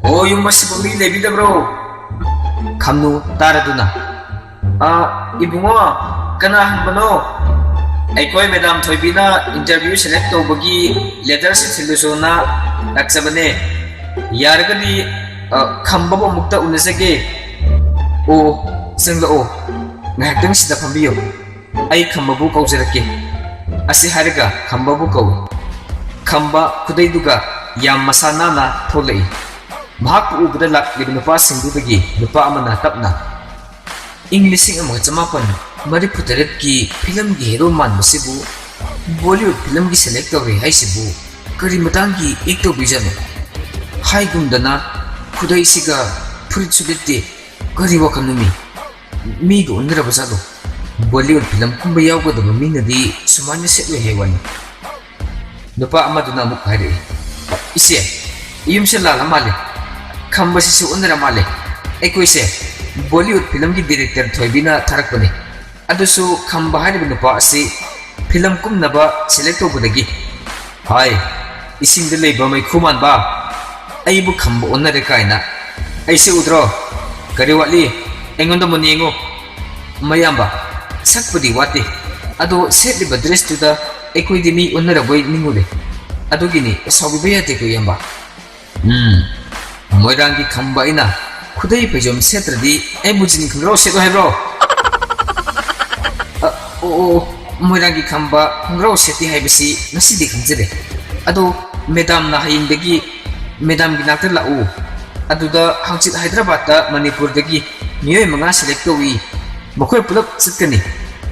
ꯑꯣ, ꯌꯨꯝ ꯑꯁꯤꯕꯨ ꯃꯤ ꯂꯩꯕꯤꯗꯕ꯭ꯔꯣ?" ꯈꯝꯅꯨ ꯇꯥꯔꯗꯨꯅ, "ꯑ, ꯏꯕꯨꯡꯉꯣ, ꯀꯅꯥ ꯍꯪꯕꯅꯣ?" "ꯑꯩꯈꯣꯏ ꯃꯦꯗꯥꯝ ꯊꯣꯏꯕꯤꯅ ꯏꯟꯇꯔꯚ꯭ꯌꯨ ꯁꯦꯂꯦꯛ ꯇꯧꯕꯒꯤ ꯂꯦꯇꯔꯁꯤ ꯊꯤꯜꯂꯨꯁꯣꯅ ꯂꯥꯛꯆꯕꯅꯦ꯫ ꯌꯥꯔꯒꯗꯤ, ꯑ, ꯈꯝꯕꯕꯨ ꯑꯃꯨꯛꯇ ꯎꯅꯖꯒꯦ꯫" "ꯑꯣ, ꯆꯪꯂꯛꯑꯣ꯫ ꯉꯥꯏꯍꯥꯛꯇꯪ ꯁꯤꯗ ꯐꯝꯕꯤꯌꯨ꯫ ꯑꯩ ꯈꯝꯕꯕꯨ ꯀꯧꯖꯔꯛꯀꯦ꯫" ꯑꯁꯤ ꯍꯥꯏꯔꯒ ꯈꯝꯕꯕꯨ ꯀꯧꯏ꯫ ꯈꯝꯕ ꯈꯨꯗꯩꯗꯨꯒ ꯌꯥꯝ ꯃꯁꯥ ꯅꯥꯟꯅ ꯊꯣꯛꯂꯛꯏ꯫ ꯃꯍꯥꯛꯄꯨ ꯎꯕꯗ ꯂꯥꯛꯂꯤꯕ ꯅꯨꯄꯥꯁꯤꯡꯗꯨꯗꯒꯤ ꯅꯨꯄꯥ ꯑꯃꯅ ꯇꯞꯅ, "ꯏꯪ ꯂꯤꯁꯤꯡ ꯑꯃꯒ ꯆꯃꯥꯄꯟ ꯃꯔꯤꯐꯨ ꯇꯔꯦꯠꯀꯤ ꯐꯤꯂꯝꯒꯤ ꯍꯦꯔꯣ ꯃꯥꯟꯕꯁꯤꯕꯨ ꯕꯣꯂꯤꯋꯨꯗ ꯐꯤꯂꯝꯒꯤ ꯁꯦꯂꯦꯛ ꯇꯧꯔꯦ ꯍꯥꯏꯁꯤꯕꯨ ꯀꯔꯤ ꯃꯇꯥꯡꯒꯤ ꯑꯦꯛ ꯇꯧꯕꯤꯖꯠꯅꯣ? ꯍꯥꯏꯒꯨꯝꯗꯅ ꯈꯨꯗꯩꯁꯤꯒ ꯐꯨꯔꯤꯠꯁꯨ ꯂꯤꯠꯇꯦ꯫ ꯀꯔꯤ ꯋꯥꯈꯜꯅꯣꯃꯤ? ꯃꯤꯒ ꯑꯣꯟꯅꯔꯕ ꯖꯥꯠꯂꯣ? ꯕꯣꯂꯤꯋꯨꯗ ꯐꯤꯂꯝ ꯀꯨꯝꯕ ꯌꯥꯎꯒꯗꯕ ꯃꯤꯅꯗꯤ ꯁꯨꯃꯥꯏꯅ ꯁꯦꯠꯂꯣꯏ ꯍꯥꯏ ꯋꯥꯅꯤ꯫" ꯅꯨꯄꯥ ꯑꯃꯗꯨꯅ ꯑꯃꯨꯛ ꯍꯥꯏꯔꯛꯏ, "ꯏꯆꯦ, ꯌꯨꯝꯁꯦ ꯂꯥꯜꯂ ꯃꯥꯜꯂꯦ꯫ ꯈꯝꯕꯁꯤꯁꯨ ꯑꯣꯟꯅꯔ ꯃꯥꯜꯂꯦ꯫ ꯑꯩꯈꯣꯏꯁꯦ ꯕꯣꯂꯤꯋꯨꯗ ꯐꯤꯂꯝꯒꯤ ꯗꯤꯔꯦꯛꯇꯔ ꯊꯣꯏꯕꯤꯅ ꯊꯥꯔꯛꯄꯅꯦ꯫ ꯑꯗꯨꯁꯨ ꯈꯝꯕ ꯍꯥꯏꯔꯤꯕ ꯅꯨꯄꯥ ꯑꯁꯤ ꯐꯤꯂꯝ ꯀꯨꯝꯅꯕ ꯁꯦꯂꯦꯛ ꯇꯧꯕꯗꯒꯤ꯫" "ꯍꯥꯏ, ꯏꯁꯤꯡꯗ ꯂꯩꯕ ꯃꯩꯈꯨ ꯃꯥꯟꯕ, ꯑꯩꯕꯨ ꯈꯝꯕ ꯑꯣꯟꯅꯔꯦ ꯀꯥꯏꯅ꯫ ꯑꯩꯁꯦ ꯎꯗ꯭ꯔꯣ? ꯀꯔꯤ ꯋꯥꯠꯂꯤ? ꯑꯩꯉꯣꯟꯗ ꯃꯨꯟꯅ ꯌꯦꯡꯉꯨ꯫" "ꯃꯌꯥꯝꯕ, ꯁꯛꯄꯨꯗꯤ ꯋꯥꯠꯇꯦ, ꯑꯗꯣ ꯁꯦꯠꯂꯤꯕ ꯗ꯭ꯔꯦꯁꯇꯨꯗ ꯑꯩꯈꯣꯏꯗꯤ ꯃꯤ ꯑꯣꯟꯅꯔꯕꯣꯏ ꯅꯤꯡꯉꯨꯔꯦ꯫ ꯑꯗꯨꯒꯤꯅꯤ, ꯁꯥꯎꯕꯤꯕ ꯌꯥꯗꯦꯀꯣ, ꯏꯌꯥꯝꯕ꯫" "ꯎꯝ, ꯃꯣꯏꯔꯥꯡꯒꯤ ꯈꯝꯕ ꯑꯩꯅ ꯈꯨꯗꯩ ꯐꯩꯖꯣꯝ ꯁꯦꯠꯇ꯭ꯔꯗꯤ ꯑꯩꯕꯨ ꯖꯤꯟ ꯈꯪꯒ꯭ꯔꯥꯎ ꯁꯦꯠꯂꯣ ꯍꯥꯏꯕ꯭ꯔꯣ?" "ꯑ, ꯑꯣ, ꯑꯣ, ꯑꯣ, ꯃꯣꯏꯔꯥꯡꯒꯤ ꯈꯝꯕ ꯈꯣꯡꯒ꯭ꯔꯥꯎ ꯁꯦꯠꯇꯦ ꯍꯥꯏꯕꯁꯤ ꯉꯁꯤꯗꯤ ꯈꯪꯖꯔꯦ꯫ ꯑꯗꯣ ꯃꯦꯗꯥꯝꯅ ꯍꯌꯦꯡꯗꯒꯤ ꯃꯦꯗꯥꯝꯒꯤ ꯅꯥꯛꯇ ꯂꯥꯛꯎ, ꯑꯗꯨꯗ ꯍꯪꯆꯤꯠ ꯍꯥꯏꯗ꯭ꯔꯕꯥꯗꯇ ꯃꯅꯤꯄꯨꯔꯗꯒꯤ ꯃꯤꯑꯣꯏ ꯃꯉꯥ ꯁꯦꯂꯦꯛ ꯇꯧꯏ꯫ ꯃꯈꯣꯏ ꯄꯨꯂꯞ ꯆꯠꯀꯅꯤ꯫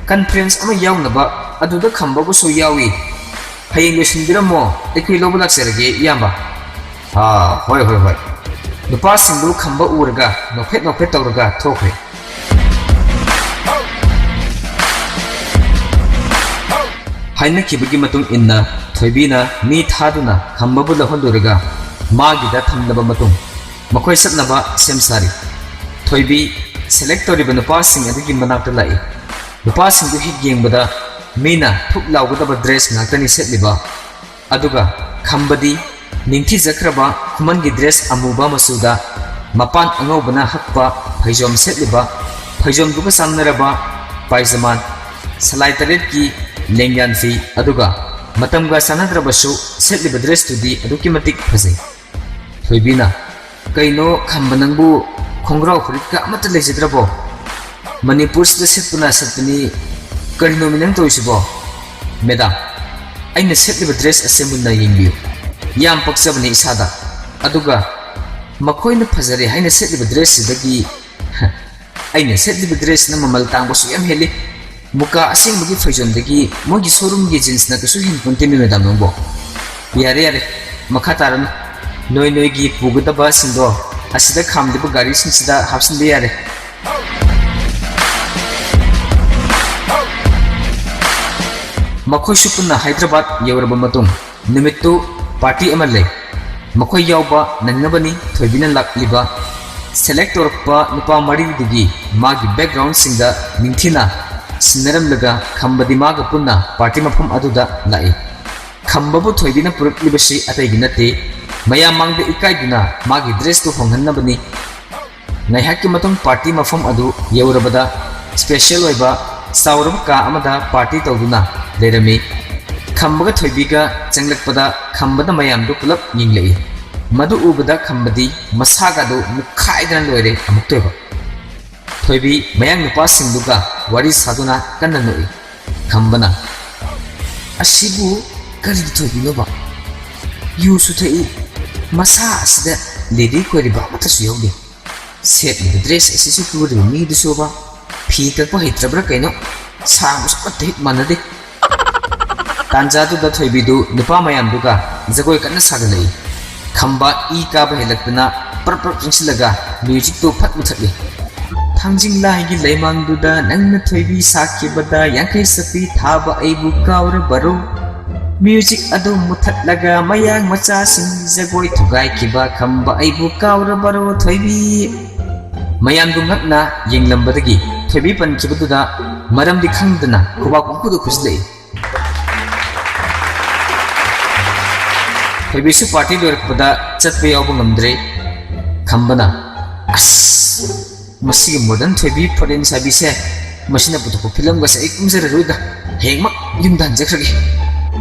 ꯀꯟꯐ꯭ꯔꯦꯟꯁ ꯑꯃ ꯌꯥꯎꯅꯕ ꯑꯗꯨꯗ ꯈꯝꯕꯕꯨꯁꯨ ꯌꯥꯎꯏ꯫ ꯍꯌꯦꯡ ꯂꯣꯏꯁꯤꯟꯕꯤꯔꯝꯃꯣ, ꯑꯩꯈꯣꯏ ꯂꯧꯕ ꯂꯥꯛꯆꯔꯒꯦ, ꯏꯌꯥꯝꯕ꯫ ꯑꯥ, ꯍꯣꯏ, ꯍꯣꯏ, ꯍꯣꯏ꯫ ꯅꯨꯄꯥꯁꯤꯡꯗꯨ ꯈꯝꯕ ꯎꯔꯒ ꯅꯣꯛꯐꯦꯠ ꯅꯣꯛꯐꯦꯠ ꯇꯧꯔꯒ ꯊꯣꯛꯈ꯭ꯔꯦ꯫ ꯍꯥꯏꯅꯈꯤꯕꯒꯤ ꯃꯇꯨꯡ ꯏꯟꯅ ꯊꯣꯏꯕꯤꯅ ꯃꯤ ꯊꯥꯗꯨꯅ ꯈꯝꯕꯕꯨ ꯂꯧꯍꯜꯂꯨꯔꯒ ꯃꯥꯒꯤꯗ ꯊꯝꯂꯕ ꯃꯇꯨꯡ ꯃꯈꯣꯏ ꯆꯠꯅꯕ ꯁꯦꯝ ꯁꯥꯔꯤ꯫ ꯊꯣꯏꯕꯤ ꯁꯦꯂꯦꯛ ꯇꯧꯔꯤꯕ ꯅꯨꯄꯥꯁꯤꯡ ꯑꯗꯨꯒꯤ ꯃꯅꯥꯛꯇ ꯂꯥꯛꯏ꯫ ꯅꯨꯄꯥꯁꯤꯡꯗꯨ ꯍꯦꯛ ꯌꯦꯡꯕꯗ ꯃꯤꯅ ꯊꯨꯛ ꯂꯥꯎꯒꯗꯕ ꯗ꯭ꯔꯦꯁ ꯉꯥꯛꯇꯅꯤ ꯁꯦꯠꯂꯤꯕ꯫ ꯑꯗꯨꯒ ꯈꯝꯕꯗꯤ ꯅꯤꯡꯊꯤꯖꯈ꯭ꯔꯕ ꯈꯨꯃꯟꯒꯤ ꯗ꯭ꯔꯦꯁ ꯑꯃꯨꯕ ꯃꯆꯨꯗ ꯃꯄꯥꯟ ꯑꯉꯧꯕꯅ ꯍꯛꯄ ꯐꯩꯖꯣꯝ ꯁꯦꯠꯂꯤꯕ, ꯐꯩꯖꯣꯝꯗꯨꯒ ꯆꯥꯟꯅꯔꯕ ꯄꯥꯏꯖꯃꯥꯟ, ꯁꯂꯥꯏ ꯇꯔꯦꯠꯀꯤ ꯂꯦꯡꯌꯥꯟ ꯐꯤ, ꯑꯗꯨꯒ ꯃꯇꯝꯒ ꯆꯥꯟꯅꯗ꯭ꯔꯕꯁꯨ ꯁꯦꯠꯂꯤꯕ ꯗ꯭ꯔꯦꯁꯇꯨꯗꯤ ꯑꯗꯨꯛꯀꯤ ꯃꯇꯤꯛ ꯐꯖꯩ꯫ ꯊꯣꯏꯕꯤꯅ, "ꯀꯩꯅꯣ ꯈꯝꯕ, ꯅꯪꯕꯨ ꯈꯣꯡꯒ꯭ꯔꯥꯎ ꯐꯨꯔꯤꯠꯀ ꯑꯃꯠꯇ ꯂꯩꯖꯗ꯭ꯔꯕꯣ? ꯃꯅꯤꯄꯨꯔꯁꯤꯗ ꯁꯦꯠꯄꯅ ꯁꯦꯠꯄꯅꯤ, ꯀꯔꯤꯅꯣꯃꯤ ꯅꯪ ꯇꯧꯔꯤꯁꯤꯕꯣ?" "ꯃꯦꯗꯥꯝ, ꯑꯩꯅ ꯁꯦꯠꯂꯤꯕ ꯗ꯭ꯔꯦꯁ ꯑꯁꯦ ꯃꯨꯟꯅ ꯌꯦꯡꯕꯤꯌꯨ꯫ ꯌꯥꯝ ꯄꯛꯆꯕꯅꯤ ꯏꯁꯥꯗ꯫ ꯑꯗꯨꯒ ꯃꯈꯣꯏꯅ ꯐꯖꯔꯦ ꯍꯥꯏꯅ ꯁꯦꯠꯂꯤꯕ ꯗ꯭ꯔꯦꯁꯁꯤꯗꯒꯤ ꯑꯩꯅ ꯁꯦꯠꯂꯤꯕ ꯗ꯭ꯔꯦꯁꯁꯤꯅ ꯃꯃꯜ ꯇꯥꯡꯕꯁꯨ ꯌꯥꯝ ꯍꯦꯜꯂꯤ꯫ ꯃꯨꯀꯥ ꯑꯁꯦꯡꯕꯒꯤ ꯐꯩꯖꯣꯝꯗꯒꯤ ꯃꯣꯏꯒꯤ ꯁꯣꯔꯨꯝꯒꯤ ꯖꯤꯟꯁꯅ ꯀꯩꯁꯨ ꯍꯦꯟꯄꯣꯟꯇꯦꯃꯤ ꯃꯦꯗꯥꯝ ꯅꯪꯕꯣ꯫ ꯌꯥꯔꯦ, ꯌꯥꯔꯦ, ꯃꯈꯥ ꯇꯥꯔꯅꯨ꯫ ꯅꯣꯏ ꯅꯣꯏꯒꯤ ꯄꯨꯒꯗꯕꯁꯤꯡꯗꯣ ꯑꯁꯤꯗ ꯈꯥꯝꯂꯤꯕ ꯒꯥꯔꯤꯁꯤꯡꯁꯤꯗ ꯍꯥꯞꯆꯤꯟꯕ ꯌꯥꯔꯦ꯫" ꯃꯈꯣꯏꯁꯨ ꯄꯨꯟꯅ ꯍꯥꯏꯗ꯭ꯔꯕꯥꯗ ꯌꯧꯔꯕ ꯃꯇꯨꯡ ꯅꯨꯃꯤꯠꯇꯨ ꯄꯥꯔꯇꯤ ꯑꯃ ꯂꯩ꯫ ꯃꯈꯣꯏ ꯌꯥꯎꯕ ꯅꯪꯅꯕꯅꯤ ꯊꯣꯏꯕꯤꯅ ꯂꯥꯛꯂꯤꯕ꯫ ꯁꯦꯂꯦꯛ ꯇꯧꯔꯛꯄ ꯅꯨꯄꯥ ꯃꯔꯤꯗꯨꯒꯤ ꯃꯥꯒꯤ ꯕꯦꯛꯒ꯭ꯔꯥꯎꯟꯁꯤꯡꯗ ꯅꯤꯡꯊꯤꯅ ꯁꯤꯟꯅꯔꯝꯂꯒ ꯈꯝꯕꯗꯤ ꯃꯥꯒ ꯄꯨꯟꯅ ꯄꯥꯔꯇꯤ ꯃꯐꯝ ꯑꯗꯨꯗ ꯂꯥꯛꯏ꯫ ꯈꯝꯕꯕꯨ ꯊꯣꯏꯕꯤꯅ ꯄꯨꯔꯛꯂꯤꯕꯁꯤ ꯑꯇꯩꯒꯤ ꯅꯠꯇꯦ, ꯃꯌꯥꯝ ꯃꯥꯡꯗ ꯏꯀꯥꯏꯗꯨꯅ ꯃꯥꯒꯤ ꯗ꯭ꯔꯦꯁꯇꯨ ꯍꯣꯡꯍꯟꯅꯕꯅꯤ꯫ ꯉꯥꯏꯍꯥꯛꯀꯤ ꯃꯇꯨꯡ ꯄꯥꯔꯇꯤ ꯃꯐꯝ ꯑꯗꯨ ꯌꯧꯔꯕꯗ ꯁ꯭ꯄꯦꯁꯤꯌꯦꯜ ꯑꯣꯏꯕ ꯆꯥꯎꯔꯕ ꯀꯥ ꯑꯃꯗ ꯄꯥꯔꯇꯤ ꯇꯧꯗꯨꯅ ꯂꯩꯔꯝꯃꯤ꯫ ꯈꯝꯕꯒ ꯊꯣꯏꯕꯤꯒ ꯆꯪꯂꯛꯄꯗ ꯈꯝꯕꯅ ꯃꯌꯥꯝꯗꯨ ꯄꯨꯂꯞ ꯌꯦꯡꯂꯛꯏ꯫ ꯃꯗꯨ ꯎꯕꯗ ꯈꯝꯕꯗꯤ ꯃꯁꯥꯒꯗꯨ ꯃꯨꯛꯈꯥꯏꯗꯅ ꯂꯣꯏꯔꯦ ꯑꯃꯨꯛꯇꯣꯏꯕ꯫ ꯊꯣꯏꯕꯤ ꯃꯌꯥꯡ ꯅꯨꯄꯥꯁꯤꯡꯗꯨꯒ ꯋꯥꯔꯤ ꯁꯥꯗꯨꯅ ꯀꯟꯅ ꯅꯣꯛꯏ꯫ ꯈꯝꯕꯅ, "ꯑꯁꯤꯕꯨ ꯀꯔꯤꯒꯤ ꯊꯣꯏꯕꯤꯅꯣꯕ? ꯌꯨꯁꯨ ꯊꯛꯏ, ꯃꯁꯥ ꯑꯁꯤꯗ ꯂꯤꯔꯤ ꯈꯣꯏꯔꯤꯕ ꯑꯃꯠꯇꯁꯨ ꯌꯥꯎꯗꯦ꯫ ꯁꯦꯠꯂꯤꯕ ꯗ꯭ꯔꯦꯁ ꯑꯁꯤꯁꯨ ꯇꯨꯔꯤꯕ ꯃꯤꯗꯨꯁꯨꯕ ꯐꯤ ꯀꯛꯄ ꯍꯩꯇ꯭ꯔꯕ꯭ꯔꯥ ꯀꯩꯅꯣ, ꯁꯥꯡꯕꯁꯨ ꯑꯃꯠꯇ ꯍꯦꯛ ꯃꯥꯟꯅꯗꯦ꯫ ꯇꯥꯟꯖꯥꯗꯨꯗ ꯊꯣꯏꯕꯤꯗꯨ ꯅꯨꯄꯥ ꯃꯌꯥꯝꯗꯨꯒ ꯖꯒꯣꯏ ꯀꯟꯅ ꯁꯥꯒꯠꯂꯛꯏ꯫ ꯈꯝꯕ ꯏ ꯀꯥꯕ ꯍꯦꯜꯂꯛꯇꯅ ꯄ꯭ꯔꯞ ꯄ꯭ꯔꯞ ꯆꯪꯁꯤꯜꯂꯒ ꯃ꯭ꯌꯨꯖꯤꯛꯇꯨ ꯐꯠ ꯃꯨꯊꯠꯂꯤ꯫ ꯊꯥꯡꯖꯤꯡ ꯂꯥꯏꯒꯤ ꯂꯩꯃꯥꯡꯗꯨꯗ ꯅꯪꯅ ꯊꯣꯏꯕꯤ ꯁꯥꯈꯤꯕꯗ ꯌꯥꯡꯈꯩ ꯆꯞꯄꯤ ꯊꯥꯕ ꯑꯩꯕꯨ ꯀꯥꯎꯔꯕꯔꯣ? ꯃ꯭ꯌꯨꯖꯤꯛ ꯑꯗꯨ ꯃꯨꯊꯠꯂꯒ ꯃꯌꯥꯡ ꯃꯆꯥꯁꯤꯡ ꯖꯒꯣꯏ ꯊꯨꯒꯥꯏꯈꯤꯕ ꯈꯝꯕ ꯑꯩꯕꯨ ꯀꯥꯎꯔꯕꯔꯣ ꯊꯣꯏꯕꯤ? ꯃꯌꯥꯝꯗꯨ ꯉꯛꯅ ꯌꯦꯡꯂꯝꯕꯗꯒꯤ ꯊꯣꯏꯕꯤ ꯄꯟꯈꯤꯕꯗꯨꯗ ꯃꯔꯝꯗꯤ ꯈꯪꯗꯅ ꯈꯨꯕꯥꯛ ꯄꯪꯈꯨꯗ ꯈꯨꯖꯤꯜꯂꯛꯏ꯫ ꯊꯣꯏꯕꯤꯁꯨ ꯄꯥꯔꯇꯤ ꯂꯣꯏꯔꯛꯄꯗ ꯆꯠꯄ ꯌꯥꯎꯕ ꯉꯝꯗ꯭ꯔꯦ꯫ ꯈꯝꯕꯅ, "ꯑꯁ, ꯃꯁꯤꯒꯤ ꯃꯣꯗꯔꯟ ꯊꯣꯏꯕꯤ ꯐꯣꯔꯦꯟ ꯁꯥꯕꯤꯁꯦ, ꯃꯁꯤꯅ ꯄꯨꯊꯣꯛꯄ ꯐꯤꯂꯝꯒꯁꯦ ꯑꯩ ꯀꯨꯝꯖꯔꯔꯣꯏꯗ, ꯍꯌꯦꯡꯃꯛ ꯌꯨꯝꯗ ꯍꯟꯖꯈ꯭ꯔꯒꯦ"꯫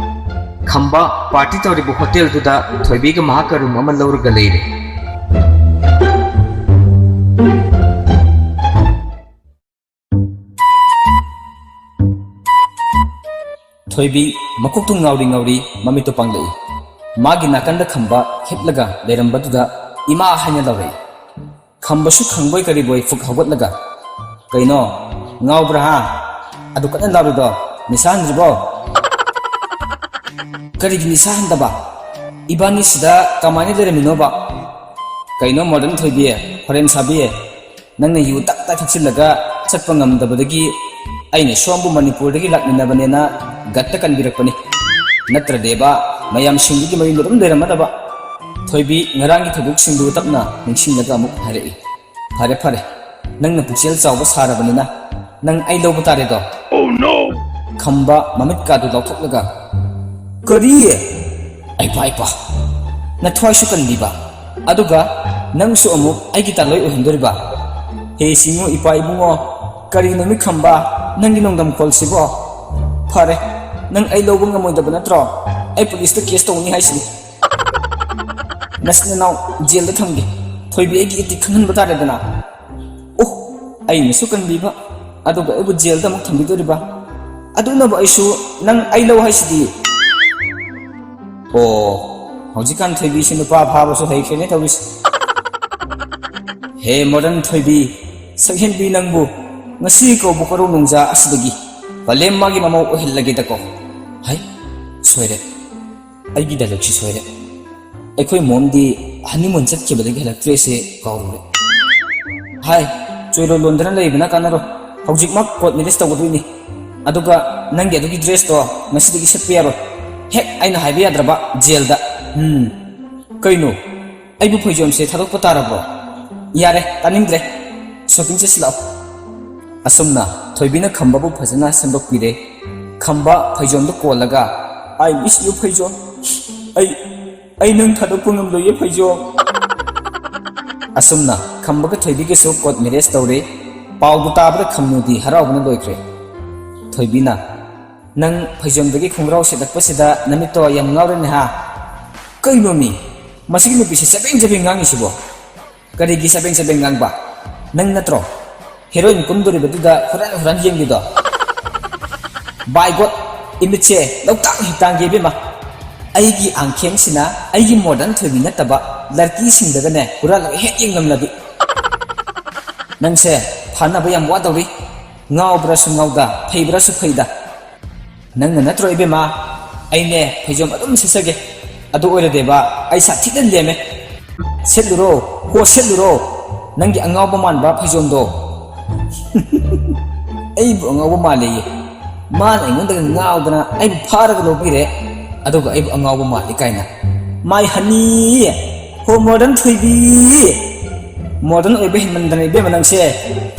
ꯈꯝꯕ ꯄꯥꯔꯇꯤ ꯇꯧꯔꯤꯕ ꯍꯣꯇꯦꯜꯗꯨꯗ ꯊꯣꯏꯕꯤꯒ ꯃꯍꯥꯛꯀ ꯔꯨꯝ ꯑꯃ ꯂꯧꯔꯒ ꯂꯩꯔꯦ꯫ ꯊꯣꯏꯕꯤ ꯃꯀꯣꯛꯇꯨ ꯉꯥꯎꯔꯤ ꯉꯥꯎꯔꯤ ꯃꯃꯤꯠꯇꯨ ꯄꯥꯡꯂꯛꯏ꯫ ꯃꯥꯒꯤ ꯅꯥꯀꯟꯗ ꯈꯝꯕ ꯍꯤꯞꯂꯒ ꯂꯩꯔꯝꯕꯗꯨꯗ ꯏꯃꯥ ꯍꯥꯏꯅ ꯂꯥꯎꯔꯛꯏ꯫ ꯈꯝꯕꯁꯨ ꯈꯪꯕꯣꯏ ꯀꯔꯤꯕꯣꯏ ꯐꯨꯛ ꯍꯧꯒꯠꯂꯒ, "ꯀꯩꯅꯣ, ꯉꯥꯎꯕ꯭ꯔꯥ ꯍꯥ? ꯑꯗꯨ ꯀꯟꯅ ꯂꯥꯎꯔꯤꯗꯣ ꯅꯤꯁꯥ ꯍꯟꯗ꯭ꯔꯤꯕꯣ?" "ꯀꯔꯤꯒꯤ ꯅꯤꯁꯥ ꯍꯟꯗꯕ? ꯏꯕꯥꯅꯤ ꯁꯤꯗ ꯀꯃꯥꯏꯅ ꯂꯩꯔꯝꯃꯤꯅꯣꯕ?" "ꯀꯩꯅꯣ ꯃꯣꯗꯔꯟ ꯊꯣꯏꯕꯤ, ꯐꯣꯔꯦꯟ ꯁꯥꯕꯤ, ꯅꯪꯅ ꯌꯨ ꯇꯞ ꯇꯥꯏ ꯊꯛꯆꯤꯜꯂꯒ ꯆꯠꯄ ꯉꯝꯗꯕꯗꯒꯤ ꯑꯩꯅ ꯁꯣꯝꯕꯨ ꯃꯅꯤꯄꯨꯔꯗꯒꯤ ꯂꯥꯛꯃꯤꯟꯅꯕꯅꯦꯅ ꯒꯠꯇ ꯀꯟꯕꯤꯔꯛꯄꯅꯤ꯫ ꯅꯠꯇ꯭ꯔꯗꯤꯕ ꯃꯌꯥꯝꯁꯤꯡꯗꯨꯒꯤ ꯃꯌꯨꯝꯗ ꯑꯗꯨꯝ ꯂꯩꯔꯝꯃꯗꯕ"꯫ ꯊꯣꯏꯕꯤ ꯉꯔꯥꯡꯒꯤ ꯊꯧꯗꯣꯛꯁꯤꯡꯗꯨ ꯇꯞꯅ ꯅꯤꯡꯁꯤꯡꯂꯒ ꯑꯃꯨꯛ ꯍꯥꯏꯔꯛꯏ, "ꯐꯔꯦ ꯐꯔꯦ, ꯅꯪꯅ ꯄꯨꯛꯆꯦꯜ ꯆꯥꯎꯕ ꯁꯥꯔꯕꯅꯤꯅ ꯅꯪ ꯑꯩ ꯂꯧꯕ ꯇꯥꯔꯦꯗꯣ"꯫ ꯈꯝꯕ ꯃꯃꯤꯠꯀꯥꯗꯨ ꯂꯥꯎꯊꯣꯛꯂꯒ, "ꯀꯔꯤ? ꯑꯩꯄꯥ, ꯑꯩꯄꯥ, ꯅꯊ꯭ꯋꯥꯏꯁꯨ ꯀꯟꯕꯤꯕ, ꯑꯗꯨꯒ ꯅꯪꯁꯨ ꯑꯃꯨꯛ ꯑꯩꯒꯤ ꯇꯥꯂꯣꯏ ꯑꯣꯏꯍꯟꯗꯣꯔꯤꯕ? ꯍꯦ ꯁꯤꯡꯉꯨ ꯏꯄꯥ ꯏꯕꯨꯡꯉꯣ, ꯀꯔꯤꯅꯣ ꯃꯤꯠ ꯈꯝꯕ, ꯅꯪꯒꯤ ꯅꯣꯡꯗꯝ ꯈꯣꯜꯁꯤꯕꯣ? ꯐꯔꯦ, ꯅꯪ ꯑꯩ ꯂꯧꯕ ꯉꯝꯃꯣꯏꯗꯕ ꯅꯠꯇ꯭ꯔꯣ? ꯑꯩ ꯄꯨꯂꯤꯁꯇ ꯀꯦꯁ ꯇꯧꯅꯤ ꯍꯥꯏꯁꯤꯅꯤ꯫ ꯅꯆꯤꯟ ꯅꯅꯥꯎ ꯖꯦꯜꯗ ꯊꯝꯒꯦ꯫ ꯊꯣꯏꯕꯤ ꯑꯩꯒꯤ ꯏꯇꯤꯛ ꯈꯪꯍꯟꯕ ꯇꯥꯔꯦꯗꯅ"꯫ ꯑꯣ, ꯑꯩꯅꯁꯨ ꯀꯟꯕꯤꯕ, ꯑꯗꯨꯒ ꯑꯩꯕꯨ ꯖꯦꯜꯗ ꯑꯃꯨꯛ ꯊꯝꯕꯤꯗꯣꯔꯤꯕ? ꯑꯗꯨꯅꯕꯨ ꯑꯩꯁꯨ ꯅꯪ ꯑꯩ ꯂꯧ ꯍꯥꯏꯁꯤꯗꯤ꯫ ꯑꯣ, ꯍꯧꯖꯤꯛꯀꯥꯟ ꯊꯣꯏꯕꯤꯁꯤ ꯅꯨꯄꯥ ꯐꯥꯕꯁꯨ ꯍꯩꯈ꯭ꯔꯦꯅꯦ ꯇꯧꯔꯤꯁꯦ꯫ ꯍꯦ modern ꯊꯣꯏꯕꯤ, ꯁꯛꯍꯦꯟꯕꯤ ꯅꯪꯕꯨ ꯉꯁꯤ ꯀꯧꯕ ꯀꯣꯔꯧ ꯅꯣꯡꯖꯥ ꯑꯁꯤꯗꯒꯤ ꯄꯂꯦꯝ ꯃꯥꯒꯤ ꯃꯃꯧ ꯑꯣꯏꯍꯜꯂꯒꯦꯗꯀꯣ꯫ ꯍꯩ, ꯁꯣꯏꯔꯦ꯫ ꯑꯩꯒꯤ dialogue ꯁꯤ ꯁꯣꯏꯔꯦ꯫ ꯑꯩꯈꯣꯏ ꯃꯣꯝꯗꯤ honeymoon ꯆꯠꯈꯤꯕꯗꯒꯤ ꯍꯜꯂꯛꯇ꯭ꯔꯦꯁꯦ ꯀꯥꯎꯔꯨꯔꯦ꯫ ꯍꯥꯏ, ꯆꯣꯏꯔꯣ ꯂꯣꯟꯗꯅ ꯂꯩꯕꯅ ꯀꯥꯟꯅꯔꯣꯏ꯫ ꯍꯧꯖꯤꯛꯃꯛ court marriage ꯇꯧꯒꯗꯣꯏꯅꯤ꯫ ꯑꯗꯨꯒ ꯅꯪꯒꯤ ꯑꯗꯨꯒꯤ dress ꯇꯣ ꯉꯁꯤꯗꯒꯤ ꯁꯦꯠꯄ ꯌꯥꯔꯣꯏ꯫ ꯍꯦꯛ ꯑꯩꯅ ꯍꯥꯏꯕ ꯌꯥꯗ꯭ꯔꯕ ꯖꯦꯜꯗ꯫ ꯎꯝ꯫ ꯀꯩꯅꯣ? ꯑꯩꯕꯨ ꯐꯩꯖꯣꯝꯁꯦ ꯊꯥꯗꯣꯛꯄ ꯇꯥꯔꯕ꯭ꯔꯣ? ꯌꯥꯔꯦ, ꯇꯥꯅꯤꯡꯗ꯭ꯔꯦ꯫ Shopping ꯆꯠꯁꯤ ꯂꯥꯛꯑꯣ꯫ ꯑꯁꯨꯝꯅ ꯊꯣꯏꯕꯤꯅ ꯈꯝꯕꯕꯨ ꯐꯖꯅ ꯁꯦꯝꯗꯣꯛꯄꯤꯔꯦ꯫ ꯈꯝꯕ ꯐꯩꯖꯣꯝꯗꯨ ꯀꯣꯜꯂꯒ, "I miss you ꯐꯩꯖꯣꯝ꯫ ꯑꯩ, ꯑꯩ ꯅꯪ ꯊꯥꯗꯣꯛꯄ ꯉꯝꯂꯣꯏꯌꯦ ꯐꯩꯖꯣꯝ꯫" ꯑꯁꯨꯝꯅ ꯈꯝꯕꯒ ꯊꯣꯏꯕꯤꯒꯁꯨ court marriage ꯇꯧꯔꯦ꯫ ꯄꯥꯎꯗꯨ ꯇꯥꯕꯗ ꯈꯝꯅꯨꯗꯤ ꯍꯔꯥꯎꯕꯅ ꯂꯣꯏꯈ꯭ꯔꯦ꯫ ꯊꯣꯏꯕꯤꯅ, "ꯅꯪ ꯐꯩꯖꯣꯝꯗꯒꯤ ꯈꯣꯡꯒ꯭ꯔꯥꯎ ꯁꯦꯠꯂꯛꯄꯁꯤꯗ ꯅꯃꯤꯠꯇꯣ ꯌꯥꯝ ꯉꯥꯎꯔꯦꯅꯦ ꯍꯥ? ꯀꯩꯅꯣꯃꯤ? ꯃꯁꯤꯒꯤ ꯅꯨꯄꯤꯁꯤ ꯆꯕꯦꯡ ꯆꯕꯦꯡ ꯉꯥꯡꯉꯤꯁꯤꯕꯣ? ꯀꯔꯤꯒꯤ ꯆꯕꯦꯡ ꯆꯕꯦꯡ ꯉꯥꯡꯕ? ꯅꯪ ꯅꯠꯇ꯭ꯔꯣ heroine ꯀꯨꯝꯗꯣꯔꯤꯕꯗꯨꯗ ꯍꯨꯔꯥꯟ ꯍꯨꯔꯥꯟ ꯌꯦꯡꯂꯤꯗꯣ? By God, ꯏꯃꯤꯠꯁꯦ ꯂꯧꯇꯥꯡ ꯍꯤꯛꯇꯥꯡꯒꯤ ꯏꯕꯦꯝꯃ꯫ ꯑꯩꯒꯤ ꯑꯥꯡꯈꯦꯡꯁꯤꯅ ꯑꯩꯒꯤ modern ꯊꯣꯏꯕꯤ ꯅꯠꯇꯕ ꯂꯔꯀꯤꯁꯤꯡꯗꯒꯅꯦ ꯍꯨꯔꯥꯜꯂꯒ ꯍꯦꯛ ꯌꯦꯡꯂꯝꯂꯗꯤ꯫ ꯅꯪꯁꯦ ꯐꯥꯅꯕ ꯌꯥꯝ ꯋꯥꯗꯧꯔꯤ꯫ ꯉꯥꯎꯕ꯭ꯔꯥꯁꯨ ꯉꯥꯎꯗ, ꯐꯩꯕ꯭ꯔꯥꯁꯨ ꯐꯩꯗ꯫ ꯅꯪꯅ ꯅꯠꯇ꯭ꯔꯣ ꯏꯕꯦꯝꯃ? ꯑꯩꯅꯦ ꯐꯩꯖꯣꯝ ꯑꯗꯨꯝ ꯁꯦꯠꯆꯒꯦ꯫ ꯑꯗꯨ ꯑꯣꯏꯔꯗꯤꯕ ꯑꯩ ꯁꯥꯊꯤꯅ ꯂꯦꯝꯃꯦ꯫ ꯁꯦꯠꯂꯨꯔꯣ, ꯍꯣ ꯁꯦꯠꯂꯨꯔꯣ, ꯅꯪꯒꯤ ꯑꯉꯥꯎꯕ ꯃꯥꯟꯕ ꯐꯩꯖꯣꯝꯗꯣ꯫" ꯑꯩꯕꯨ ꯑꯉꯥꯎꯕ ꯃꯥꯜꯂꯦꯌꯦ꯫ ꯃꯥꯅ ꯑꯩꯉꯣꯟꯗꯒ ꯉꯥꯎꯗꯅ ꯑꯩꯕꯨ ꯐꯥꯔꯒ ꯂꯧꯕꯤꯔꯦ꯫ ꯑꯗꯨꯒ ꯑꯩꯕꯨ ꯑꯉꯥꯎꯕ ꯃꯥꯜꯂꯤ ꯀꯥꯏꯅ꯫ My honey, ꯍꯣ modern ꯊꯣꯏꯕꯤ꯫ Modern ꯑꯣꯏꯕ ꯍꯦꯟꯃꯟꯗꯅ ꯏꯕꯦꯝꯃ ꯅꯪꯁꯦ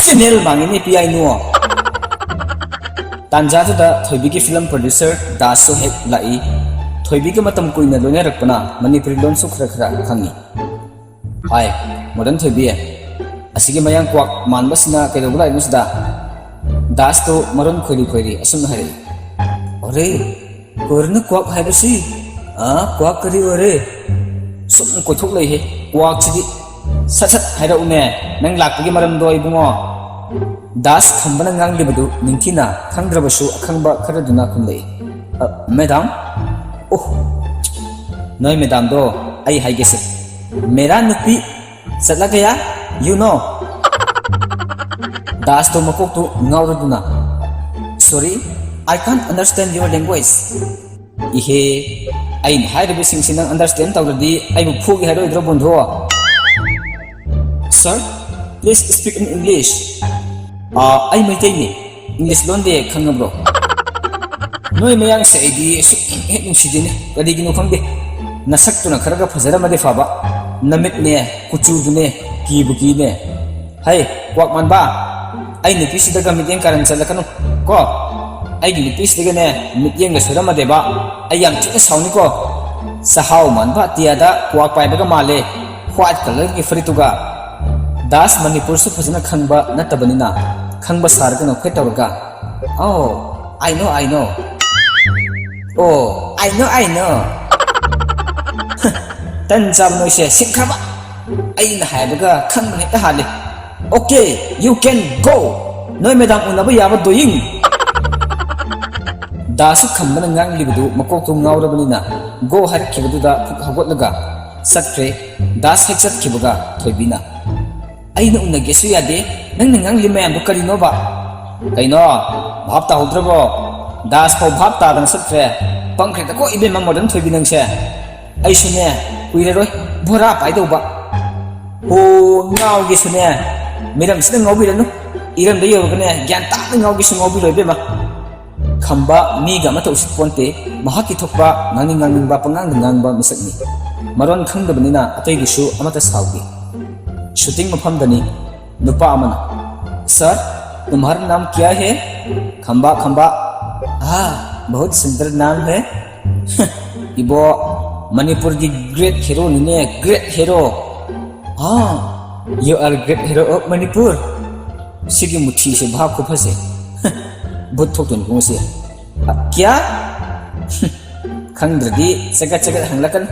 channel ꯃꯥꯡꯉꯤꯅꯦ ꯄꯤꯌꯥꯏꯅꯨ꯫ ꯇꯥꯟꯖꯥꯗꯨꯗ ꯊꯣꯏꯕꯤꯒꯤ film producer ꯗꯥꯁꯁꯨ ꯍꯦꯛ ꯂꯥꯛꯏ꯫ ꯊꯣꯏꯕꯤꯒ ꯃꯇꯝ ꯀꯨꯏꯅ ꯂꯣꯏꯅꯔꯛꯄꯅ ꯃꯅꯤꯄꯨꯔꯤ ꯂꯣꯟꯁꯨ ꯈꯔ ꯈꯔ ꯈꯪꯉꯤ꯫ ꯍꯥꯏ, modern ꯊꯣꯏꯕꯤ, ꯑꯁꯤꯒꯤ ꯃꯌꯥꯡ ꯀ꯭ꯋꯥꯛ ꯃꯥꯟꯕꯁꯤꯅ ꯀꯩꯗꯧꯕ ꯂꯥꯛꯏꯅꯣ ꯁꯤꯗ? ꯗꯥꯁꯇꯨ ꯃꯔꯣꯟ ꯈꯣꯏꯔꯤ ꯈꯣꯏꯔꯤ ꯑꯁꯨꯝꯅ ꯍꯥꯏꯔꯛꯏ꯫ ꯑꯔꯦ, ꯀꯣꯔꯅ ꯀ꯭ꯋꯥꯛ ꯍꯥꯏꯕꯁꯤ? ꯑꯥ, ꯀ꯭ꯋꯥꯛ ꯀꯔꯤ ꯑꯣꯏꯔꯦ? ꯁꯨꯝ ꯀꯣꯏꯊꯣꯛ ꯂꯩꯍꯦ ꯀ꯭ꯋꯥꯛꯁꯤꯗꯤ꯫ ꯁꯠ ꯁꯠ ꯍꯥꯏꯔꯛꯎꯅꯦ, ꯅꯪ ꯂꯥꯛꯄꯒꯤ ꯃꯔꯝꯗꯣ ꯏꯕꯨꯡꯉꯣ꯫ ꯗꯥꯁ ꯈꯝꯕꯅ ꯉꯥꯡꯂꯤꯕꯗꯨ ꯅꯤꯡꯊꯤꯅ ꯈꯪꯗ꯭ꯔꯕꯁꯨ ꯑꯈꯪꯕ ꯈꯔꯗꯨꯅ ꯈꯨꯝꯂꯛꯏ꯫ "ꯑ, madam?" ꯑꯣ, ꯅꯣꯏ ꯃꯦꯗꯥꯝꯗꯣ ꯑꯩ ꯍꯥꯏꯒꯦꯁꯦ, ꯃꯦꯔꯥ ꯅꯨꯄꯤ ꯆꯠꯂꯒꯌꯥ, you know? ꯗꯥꯁꯇꯣ ꯃꯀꯣꯛꯇꯨ ꯉꯥꯎꯔꯗꯨꯅ, "Sorry, I can't understand your language." "ꯏꯍꯦ, ꯑꯩꯅ ꯍꯥꯏꯔꯤꯕꯁꯤꯡꯁꯤ ꯅꯪ understand ꯇꯧꯔꯗꯤ ꯑꯩꯕꯨ ꯐꯨꯒꯦ ꯍꯥꯏꯔꯣꯏꯗ꯭ꯔꯣ, ꯕꯨꯟꯙꯣ?" "Sir, please speak in English." "ꯑꯥ, ꯑꯩ ꯃꯩꯇꯩꯅꯦ, ꯏꯪꯂꯤꯁ ꯂꯣꯟꯗꯦ, ꯈꯪꯉꯕ꯭ꯔꯣ?" "ꯅꯣꯏ ꯃꯌꯥꯡꯁꯦ ꯑꯩꯗꯤ ꯁꯨꯛ ꯍꯦꯛ ꯅꯨꯡꯁꯤꯗꯦꯅꯦ, ꯀꯔꯤꯒꯤꯅꯣ ꯈꯪꯗꯦ꯫ ꯅꯁꯛꯇꯨꯅ ꯈꯔꯒ ꯐꯖꯔꯝꯃꯗꯤ ꯐꯕ, ꯅꯃꯤꯠꯅꯦ, ꯀꯨꯆꯨꯗꯨꯅꯦ, ꯀꯤꯕꯨ ꯀꯤꯅꯦ꯫ ꯍꯩ, ꯀ꯭ꯋꯥꯛ ꯃꯥꯟꯕ, ꯑꯩ ꯅꯨꯄꯤꯁꯤꯗꯒ ꯃꯤꯠꯌꯦꯡ ꯀꯥꯔꯟ ꯆꯠꯂꯛꯀꯅꯨ ꯀꯣ꯫ ꯑꯩꯒꯤ ꯅꯨꯄꯤꯁꯤꯗꯒꯅꯦ ꯃꯤꯠꯌꯦꯡꯒ ꯁꯣꯏꯔꯝꯃꯗꯦꯕ, ꯑꯩ ꯌꯥꯝ ꯊꯤꯅ ꯁꯥꯎꯅꯤꯀꯣ꯫ ꯆꯥꯍꯥꯎ ꯃꯥꯟꯕ ꯑꯇꯤꯌꯥꯗ ꯀ꯭ꯋꯥꯛ ꯄꯥꯏꯕꯒ ꯃꯥꯜꯂꯦ, white colourꯒꯤ ꯐꯨꯔꯤꯠꯇꯨꯒ꯫ ꯗꯥꯁ ꯃꯅꯤꯄꯨꯔꯁꯨ ꯐꯖꯅ ꯈꯪꯕ ꯅꯠꯇꯕꯅꯤꯅ, ꯈꯪꯕ ꯁꯥꯔꯒ ꯅꯣꯛꯐꯦꯠ ꯇꯧꯔꯒ, "Oh, I know, I know." "Oh, I know, I know." ꯇꯟ ꯆꯥꯕ ꯅꯣꯏꯁꯦ ꯁꯤꯠꯈ꯭ꯔꯕ꯫ ꯑꯩꯅ ꯍꯥꯏꯕꯒ ꯈꯪꯕꯅ ꯍꯦꯛꯇ ꯍꯥꯜꯂꯤ꯫ "Okay, you can go. ꯅꯣꯏ ꯃꯦꯗꯥꯝ ꯎꯅꯕ ꯌꯥꯕ doing." ꯗꯥꯁꯁꯨ ꯈꯝꯕꯅ ꯉꯥꯡꯂꯤꯕꯗꯨ ꯃꯀꯣꯛꯇꯨ ꯉꯥꯎꯔꯕꯅꯤꯅ, "Go" ꯍꯥꯏꯔꯛꯈꯤꯕꯗꯨꯗ ꯐꯨꯛ ꯍꯧꯒꯠꯂꯒ ꯆꯠꯈ꯭ꯔꯦ꯫ ꯗꯥꯁ ꯍꯦꯛ ꯆꯠꯈꯤꯕꯒ ꯊꯣꯏꯕꯤꯅ, "ꯑꯩꯅ ꯎꯅꯒꯦꯁꯨ ꯌꯥꯗꯦ, ꯅꯪꯅ ꯉꯥꯡꯂꯤ ꯃꯌꯥꯝꯗꯣ ꯀꯔꯤꯅꯣꯕ?" "ꯀꯩꯅꯣ, ꯚꯥꯞ ꯇꯥꯍꯧꯗ꯭ꯔꯕꯣ? ꯗꯥꯁ ꯐꯥꯎ ꯚꯥꯞ ꯇꯥꯗꯅ ꯆꯠꯈ꯭ꯔꯦ꯫ ꯄꯪꯈ꯭ꯔꯦꯗꯀꯣ ꯏꯕꯦꯝꯃ, modern ꯊꯣꯏꯕꯤ ꯅꯪꯁꯦ꯫ ꯑꯩꯁꯨꯅꯦ, ꯀꯨꯏꯔꯔꯣꯏ ꯚꯣꯔꯥ ꯄꯥꯏꯗꯧꯕ꯫ ꯍꯣ, ꯉꯥꯎꯒꯦꯁꯨꯅꯦ, ꯃꯤꯔꯝꯁꯤꯗ ꯉꯥꯎꯕꯤꯔꯅꯨ꯫ ꯏꯔꯝꯗ ꯌꯧꯔꯒꯅꯦ, ꯒ꯭ꯌꯥꯟ ꯇꯥꯅ ꯉꯥꯎꯒꯦꯁꯨ ꯉꯥꯎꯕꯤꯔꯣ ꯏꯕꯦꯝꯃ꯫" ꯈꯝꯕ ꯃꯤꯒ ꯑꯃꯠꯇ ꯎꯁꯤꯠꯄꯣꯟꯇꯦ꯫ ꯃꯍꯥꯛꯀꯤ ꯊꯣꯛꯄ ꯉꯥꯡꯅꯤꯡ ꯉꯥꯡꯅꯤꯡꯕ ꯄꯉꯥꯡꯗ ꯉꯥꯡꯕ ꯃꯤꯁꯛꯅꯤ꯫ ꯃꯔꯣꯟ ꯈꯪꯗꯕꯅꯤꯅ ꯑꯇꯩꯒꯤꯁꯨ ꯑꯃꯠꯇ ꯁꯥꯎꯗꯦ꯫ ꯁꯨꯇꯤꯡ ꯃꯐꯝꯗꯅꯤ꯫ ꯅꯨꯄꯥ ꯑꯃꯅ, "Sir, तुम्हारा नाम क्या है?" "ꯈꯝꯕ, ꯈꯝꯕ꯫" "Ah, बहुत सुंदर नाम है." "ꯏꯕꯣ, ꯃꯅꯤꯄꯨꯔꯒꯤ great heroꯅꯤꯅꯦ, great hero." "Ah, you are great hero of Manipur." ꯁꯤꯒꯤ ꯃꯨꯊꯤꯁꯦ ꯚꯥꯞ ꯈꯨꯐꯁꯦ꯫ ꯚꯨꯠ ꯊꯣꯛꯇꯣꯏꯅꯤ ꯈꯣꯡꯁꯦ꯫ "ꯀ꯭ꯌꯥ?" ꯈꯪꯗ꯭ꯔꯗꯤ ꯆꯒꯠ ꯆꯒꯠ ꯍꯪꯂꯛꯀꯅꯤ꯫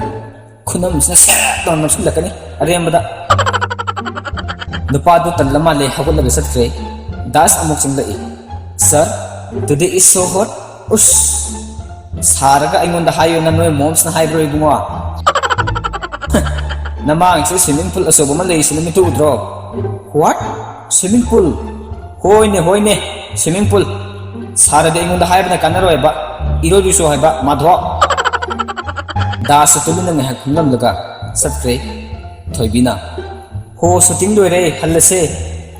ꯈꯨꯅꯝꯁꯤꯅ ꯁꯦꯠ ꯇꯧꯅ ꯅꯞꯁꯤꯜꯂꯛꯀꯅꯤ ꯑꯔꯦꯝꯕꯗ꯫ ꯅꯨꯄꯥꯗꯨ ꯇꯜꯂ ꯃꯥꯜꯂꯦ, ꯍꯧꯒꯠꯂꯒ ꯆꯠꯈ꯭ꯔꯦ꯫ ꯗꯥꯁ ꯑꯃꯨꯛ ꯆꯪꯂꯛꯏ꯫ "Sir, today is so hot." "ꯎꯁ, ꯁꯥꯔꯒ ꯑꯩꯉꯣꯟꯗ ꯍꯥꯏꯌꯣꯅ ꯅꯣꯏ ꯃꯣꯝꯁꯅ ꯍꯥꯏꯕ꯭ꯔꯣ ꯏꯕꯨꯡꯉꯣ? ꯅꯃꯥꯡꯁꯦ swimming pool ꯑꯆꯧꯕ ꯑꯃ ꯂꯩꯔꯤꯁꯤ ꯅꯃꯤꯠꯇꯨ ꯎꯗ꯭ꯔꯣ? What? Swimming pool? ꯍꯣꯏꯅꯦ, ꯍꯣꯏꯅꯦ, swimming pool꯫ ꯁꯥꯔꯗꯤ ꯑꯩꯉꯣꯟꯗ ꯍꯥꯏꯕꯅ ꯀꯥꯟꯅꯔꯣꯏ ꯍꯥꯏꯕ, ꯏꯔꯣꯏꯔꯨꯁꯣ ꯍꯥꯏꯕ, ꯃꯥꯙꯣ꯫ ꯗꯥꯁꯁꯨ ꯇꯨꯃꯤꯟꯅ ꯉꯥꯏꯍꯥꯛ ꯈꯨꯝꯂꯝꯂꯒ ꯆꯠꯈ꯭ꯔꯦ꯫ ꯊꯣꯏꯕꯤꯅ, "ꯍꯣ, shooting ꯂꯣꯏꯔꯦ, ꯍꯜꯂꯁꯦ꯫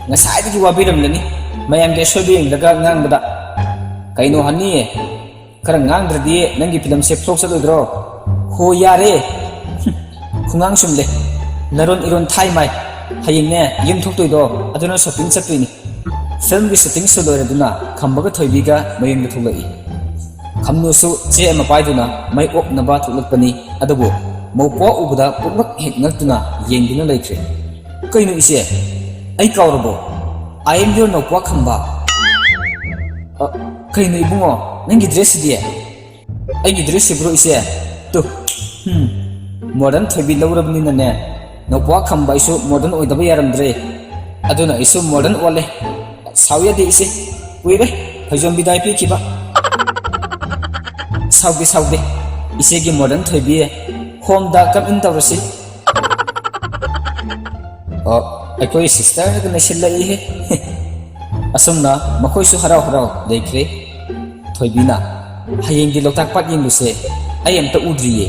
ꯉꯁꯥꯏꯗꯒꯤ ꯋꯥꯕꯤꯔꯝꯂꯅꯤ ꯃꯌꯥꯝꯒꯤ ꯑꯁꯣꯏꯕ ꯌꯦꯡꯂꯒ ꯉꯥꯡꯕꯗ꯫ ꯀꯩꯅꯣ ꯍꯅꯤ, ꯈꯔ ꯉꯥꯡꯗ꯭ꯔꯗꯤ ꯅꯪꯒꯤ ꯐꯤꯂꯝꯁꯦ flop ꯆꯠꯂꯣꯏꯗ꯭ꯔꯣ?" "ꯍꯣ, ꯌꯥꯔꯦ꯫ ꯈꯨꯉꯥꯡ ꯆꯨꯝꯂꯦ꯫ ꯅꯔꯣꯟ ꯏꯔꯣꯟ ꯊꯥꯏ ꯃꯥꯏ꯫ ꯍꯌꯦꯡꯅꯦ ꯌꯨꯝ ꯊꯣꯛꯇꯣꯏꯗꯣ ꯑꯗꯨꯅ shopping ꯆꯠꯇꯣꯏꯅꯤ꯫ Filmꯒꯤ shootingꯁꯨ ꯂꯣꯏꯔꯗꯨꯅ ꯈꯝꯕꯒ ꯊꯣꯏꯕꯤꯒ ꯃꯌꯨꯝꯗ ꯊꯣꯛꯂꯛꯏ꯫ ꯈꯝꯅꯨꯁꯨ ꯆꯦ ꯑꯃ ꯄꯥꯏꯗꯨꯅ ꯃꯩ ꯑꯣꯛꯅꯕ ꯊꯣꯛꯂꯛꯄꯅꯤ꯫ ꯑꯗꯨꯕꯨ ꯃꯧꯄ꯭ꯋꯥ ꯎꯕꯗ ꯄꯨꯝꯉꯛ ꯍꯦꯛ ꯉꯛꯇꯨꯅ ꯌꯦꯡꯗꯨꯅ ꯂꯩꯈ꯭ꯔꯦ꯫ "ꯀꯩꯅꯣ ꯏꯆꯦ? ꯑꯩ ꯀꯥꯎꯔꯕꯣ? I am your ꯅꯧꯄ꯭ꯋꯥ ꯈꯝꯕ꯫" "ꯑ, ꯀꯩꯅꯣ ꯏꯕꯨꯡꯉꯣ, ꯅꯪꯒꯤ dressꯁꯤꯗꯤ?" "ꯑꯩꯒꯤ dressꯁꯤꯕꯨꯔꯣ ꯏꯆꯦ? ꯇꯨ, ꯍꯨꯝ, modern ꯊꯣꯏꯕꯤ ꯂꯧꯔꯕꯅꯤꯅꯅꯦ, ꯅꯧꯄ꯭ꯋꯥ ꯈꯝꯕ ꯑꯩꯁꯨ modern ꯑꯣꯏꯗꯕ ꯌꯥꯔꯝꯗ꯭ꯔꯦ꯫ ꯑꯗꯨꯅ ꯑꯩꯁꯨ modern ꯑꯣꯜꯂꯦ꯫ ꯁꯥꯎ ꯌꯥꯗꯦ ꯏꯆꯦ, ꯀꯨꯏꯔꯦ ꯐꯩꯖꯣꯝ ꯕꯤꯗꯥꯏ ꯄꯤꯈꯤꯕ꯫" "ꯁꯥꯎꯗꯦ, ꯁꯥꯎꯗꯦ, ꯏꯆꯦꯒꯤ modern ꯊꯣꯏꯕꯤ, homeꯗ come in ꯇꯧꯔꯁꯤ꯫" "ꯑꯣ, ꯑꯩꯈꯣꯏ sisterꯅꯒ ꯅꯩꯁꯤꯜꯂꯛꯏꯍꯦ꯫" ꯑꯁꯨꯝꯅ ꯃꯈꯣꯏꯁꯨ ꯍꯔꯥꯎ ꯍꯔꯥꯎ ꯂꯩꯈ꯭ꯔꯦ꯫ ꯊꯣꯏꯕꯤꯅ, "ꯍꯌꯦꯡꯗꯤ ꯂꯣꯛꯇꯥꯛ ꯄꯥꯠ ꯌꯦꯡꯂꯨꯁꯦ, ꯑꯩ ꯑꯝꯇ ꯎꯗ꯭ꯔꯤꯌꯦ꯫"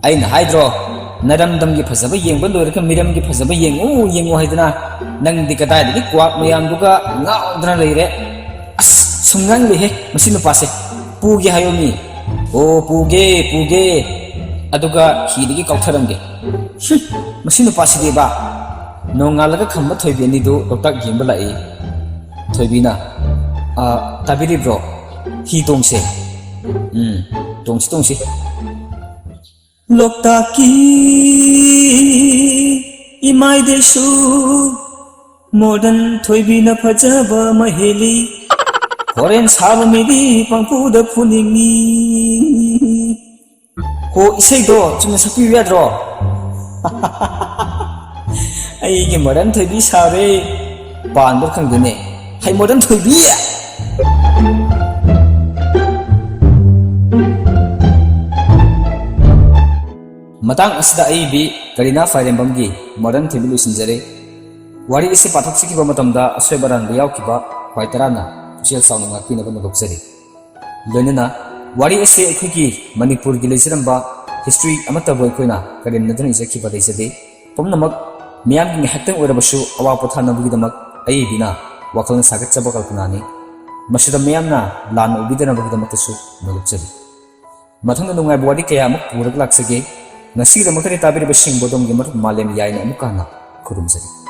"ꯑꯩꯅ ꯍꯥꯏꯗ꯭ꯔꯣ, ꯅꯔꯝꯗꯝꯒꯤ ꯐꯖꯕ ꯌꯦꯡꯕ ꯂꯣꯏꯔꯒ ꯃꯤꯔꯝꯒꯤ ꯐꯖꯕ ꯌꯦꯡꯉꯨ ꯌꯦꯡꯉꯨ ꯍꯥꯏꯗꯅ? ꯅꯪꯗꯤ ꯀꯗꯥꯏꯗꯒꯤ ꯀ꯭ꯋꯥꯛ ꯃꯌꯥꯝꯗꯨꯒ ꯉꯥꯎꯗꯅ ꯂꯩꯔꯦ꯫ ꯑꯁ, ꯁꯨꯝ ꯉꯥꯡꯂꯦꯍꯦ ꯃꯁꯤ ꯅꯨꯄꯥꯁꯦ꯫ ꯄꯨꯒꯦ ꯍꯥꯏꯌꯣ ꯃꯤ꯫ ꯑꯣ, ꯄꯨꯒꯦ, ꯄꯨꯒꯦ꯫ ꯑꯗꯨꯒ ꯍꯤꯗꯒꯤ ꯀꯥꯎꯊꯔꯝꯒꯦ꯫ ꯍꯨꯝ, ꯃꯁꯤ ꯅꯨꯄꯥꯁꯤꯗꯤꯕ꯫" ꯅꯣꯡꯉꯥꯜꯂꯒ ꯈꯝꯕ ꯊꯣꯏꯕꯤ ꯑꯅꯤꯗꯨ ꯂꯣꯛꯇꯥꯛ ꯌꯦꯡꯕ ꯂꯥꯛꯏ꯫ ꯊꯣꯏꯕꯤꯅ, "ꯑ, ꯇꯥꯕꯤꯔꯤꯕ꯭ꯔꯣ? ꯍꯤ ꯇꯣꯡꯁꯦ꯫" "ꯎꯝ, ꯇꯣꯡꯁꯤ, ꯇꯣꯡꯁꯤ꯫" ꯂꯣꯛꯇꯥꯛꯀꯤ ꯏꯃꯥꯏꯗꯩꯁꯨ modern ꯊꯣꯏꯕꯤꯅ ꯐꯖꯕ ꯑꯃ ꯍꯦꯜꯂꯤ꯫ Foreign ꯁꯥꯕ ꯃꯤꯗꯤ ꯄꯪꯐꯨꯗ ꯐꯨꯅꯤꯡꯉꯤ꯫ ꯍꯣ, ꯏꯁꯩꯗꯣ ꯆꯨꯝꯅ ꯁꯛꯄꯤꯌꯨ ꯌꯥꯗ꯭ꯔꯣ? ꯑꯩꯒꯤ modern ꯊꯣꯏꯕꯤ ꯁꯥꯔꯦ꯫ ꯄꯥꯟꯕ ꯈꯪꯗꯦꯅꯦ꯫ ꯍꯩ, modern ꯊꯣꯏꯕꯤ! ꯃꯇꯥꯡ ꯑꯁꯤꯗ ꯑꯏꯕꯤ ꯀꯔꯤꯅꯥ ꯐꯥꯏꯔꯦꯝꯕꯝꯒꯤ ꯃꯣꯗꯔꯟ ꯊꯤꯕꯤ ꯂꯣꯏꯁꯤꯟꯖꯔꯦ꯫ ꯋꯥꯔꯤ ꯑꯁꯤ ꯄꯥꯊꯣꯛꯆꯈꯤꯕ ꯃꯇꯝꯗ ꯑꯁꯣꯏꯕ ꯑꯔꯥꯟꯕ ꯌꯥꯎꯈꯤꯕ ꯈ꯭ꯋꯥꯏ ꯇꯔꯥꯅ ꯄꯨꯛꯆꯦꯜ ꯆꯥꯎꯅ ꯉꯥꯛꯄꯤꯅꯕ ꯅꯣꯂꯨꯛꯆꯔꯤ꯫ ꯂꯣꯏꯅꯅ ꯋꯥꯔꯤ ꯑꯁꯤ ꯑꯩꯈꯣꯏꯒꯤ ꯃꯅꯤꯄꯨꯔꯒꯤ ꯂꯩꯖꯔꯝꯕ ꯍꯤꯁꯇ꯭ꯔꯤ ꯑꯃꯠꯇꯕꯨ ꯑꯩꯈꯣꯏꯅ ꯀꯔꯦꯝꯅꯗꯨꯅ ꯏꯖꯈꯤꯕ ꯂꯩꯖꯗꯦ꯫ ꯄꯨꯝꯅꯃꯛ ꯃꯤꯌꯥꯝꯒꯤ ꯉꯥꯏꯍꯥꯛꯇꯪ ꯑꯣꯏꯔꯕꯁꯨ ꯑꯋꯥ ꯄꯣꯊꯥꯅꯕꯒꯤꯗꯃꯛ ꯑꯏꯕꯤꯅ ꯋꯥꯈꯜꯅ ꯁꯥꯒꯠꯆꯕ ꯀꯜꯄꯅꯥꯅꯤ꯫ ꯃꯁꯤꯗ ꯃꯤꯌꯥꯝꯅ ꯂꯥꯟꯅ ꯎꯕꯤꯗꯅꯕꯒꯤꯗꯃꯛꯇꯁꯨ ꯅꯣꯂꯨꯛꯆꯔꯤ꯫ ꯃꯊꯪꯗ ꯅꯨꯡꯉꯥꯏꯕ ꯋꯥꯔꯤ ꯀꯌꯥ ꯑꯃꯨꯛ ꯄꯨꯔꯒ ꯂꯥꯛꯆꯒꯦ꯫ ꯉꯁꯤꯒꯤꯗꯃꯛꯇꯗꯤ ꯇꯥꯕꯤꯔꯤꯕꯁꯤꯡꯕꯨ ꯑꯗꯣꯝꯒꯤ ꯃꯔꯨꯞ ꯃꯥꯂꯦꯝ ꯌꯥꯏꯅ ꯑꯃꯨꯛꯀ ꯍꯟꯅ ꯈꯨꯔꯨꯝꯖꯔꯤ꯫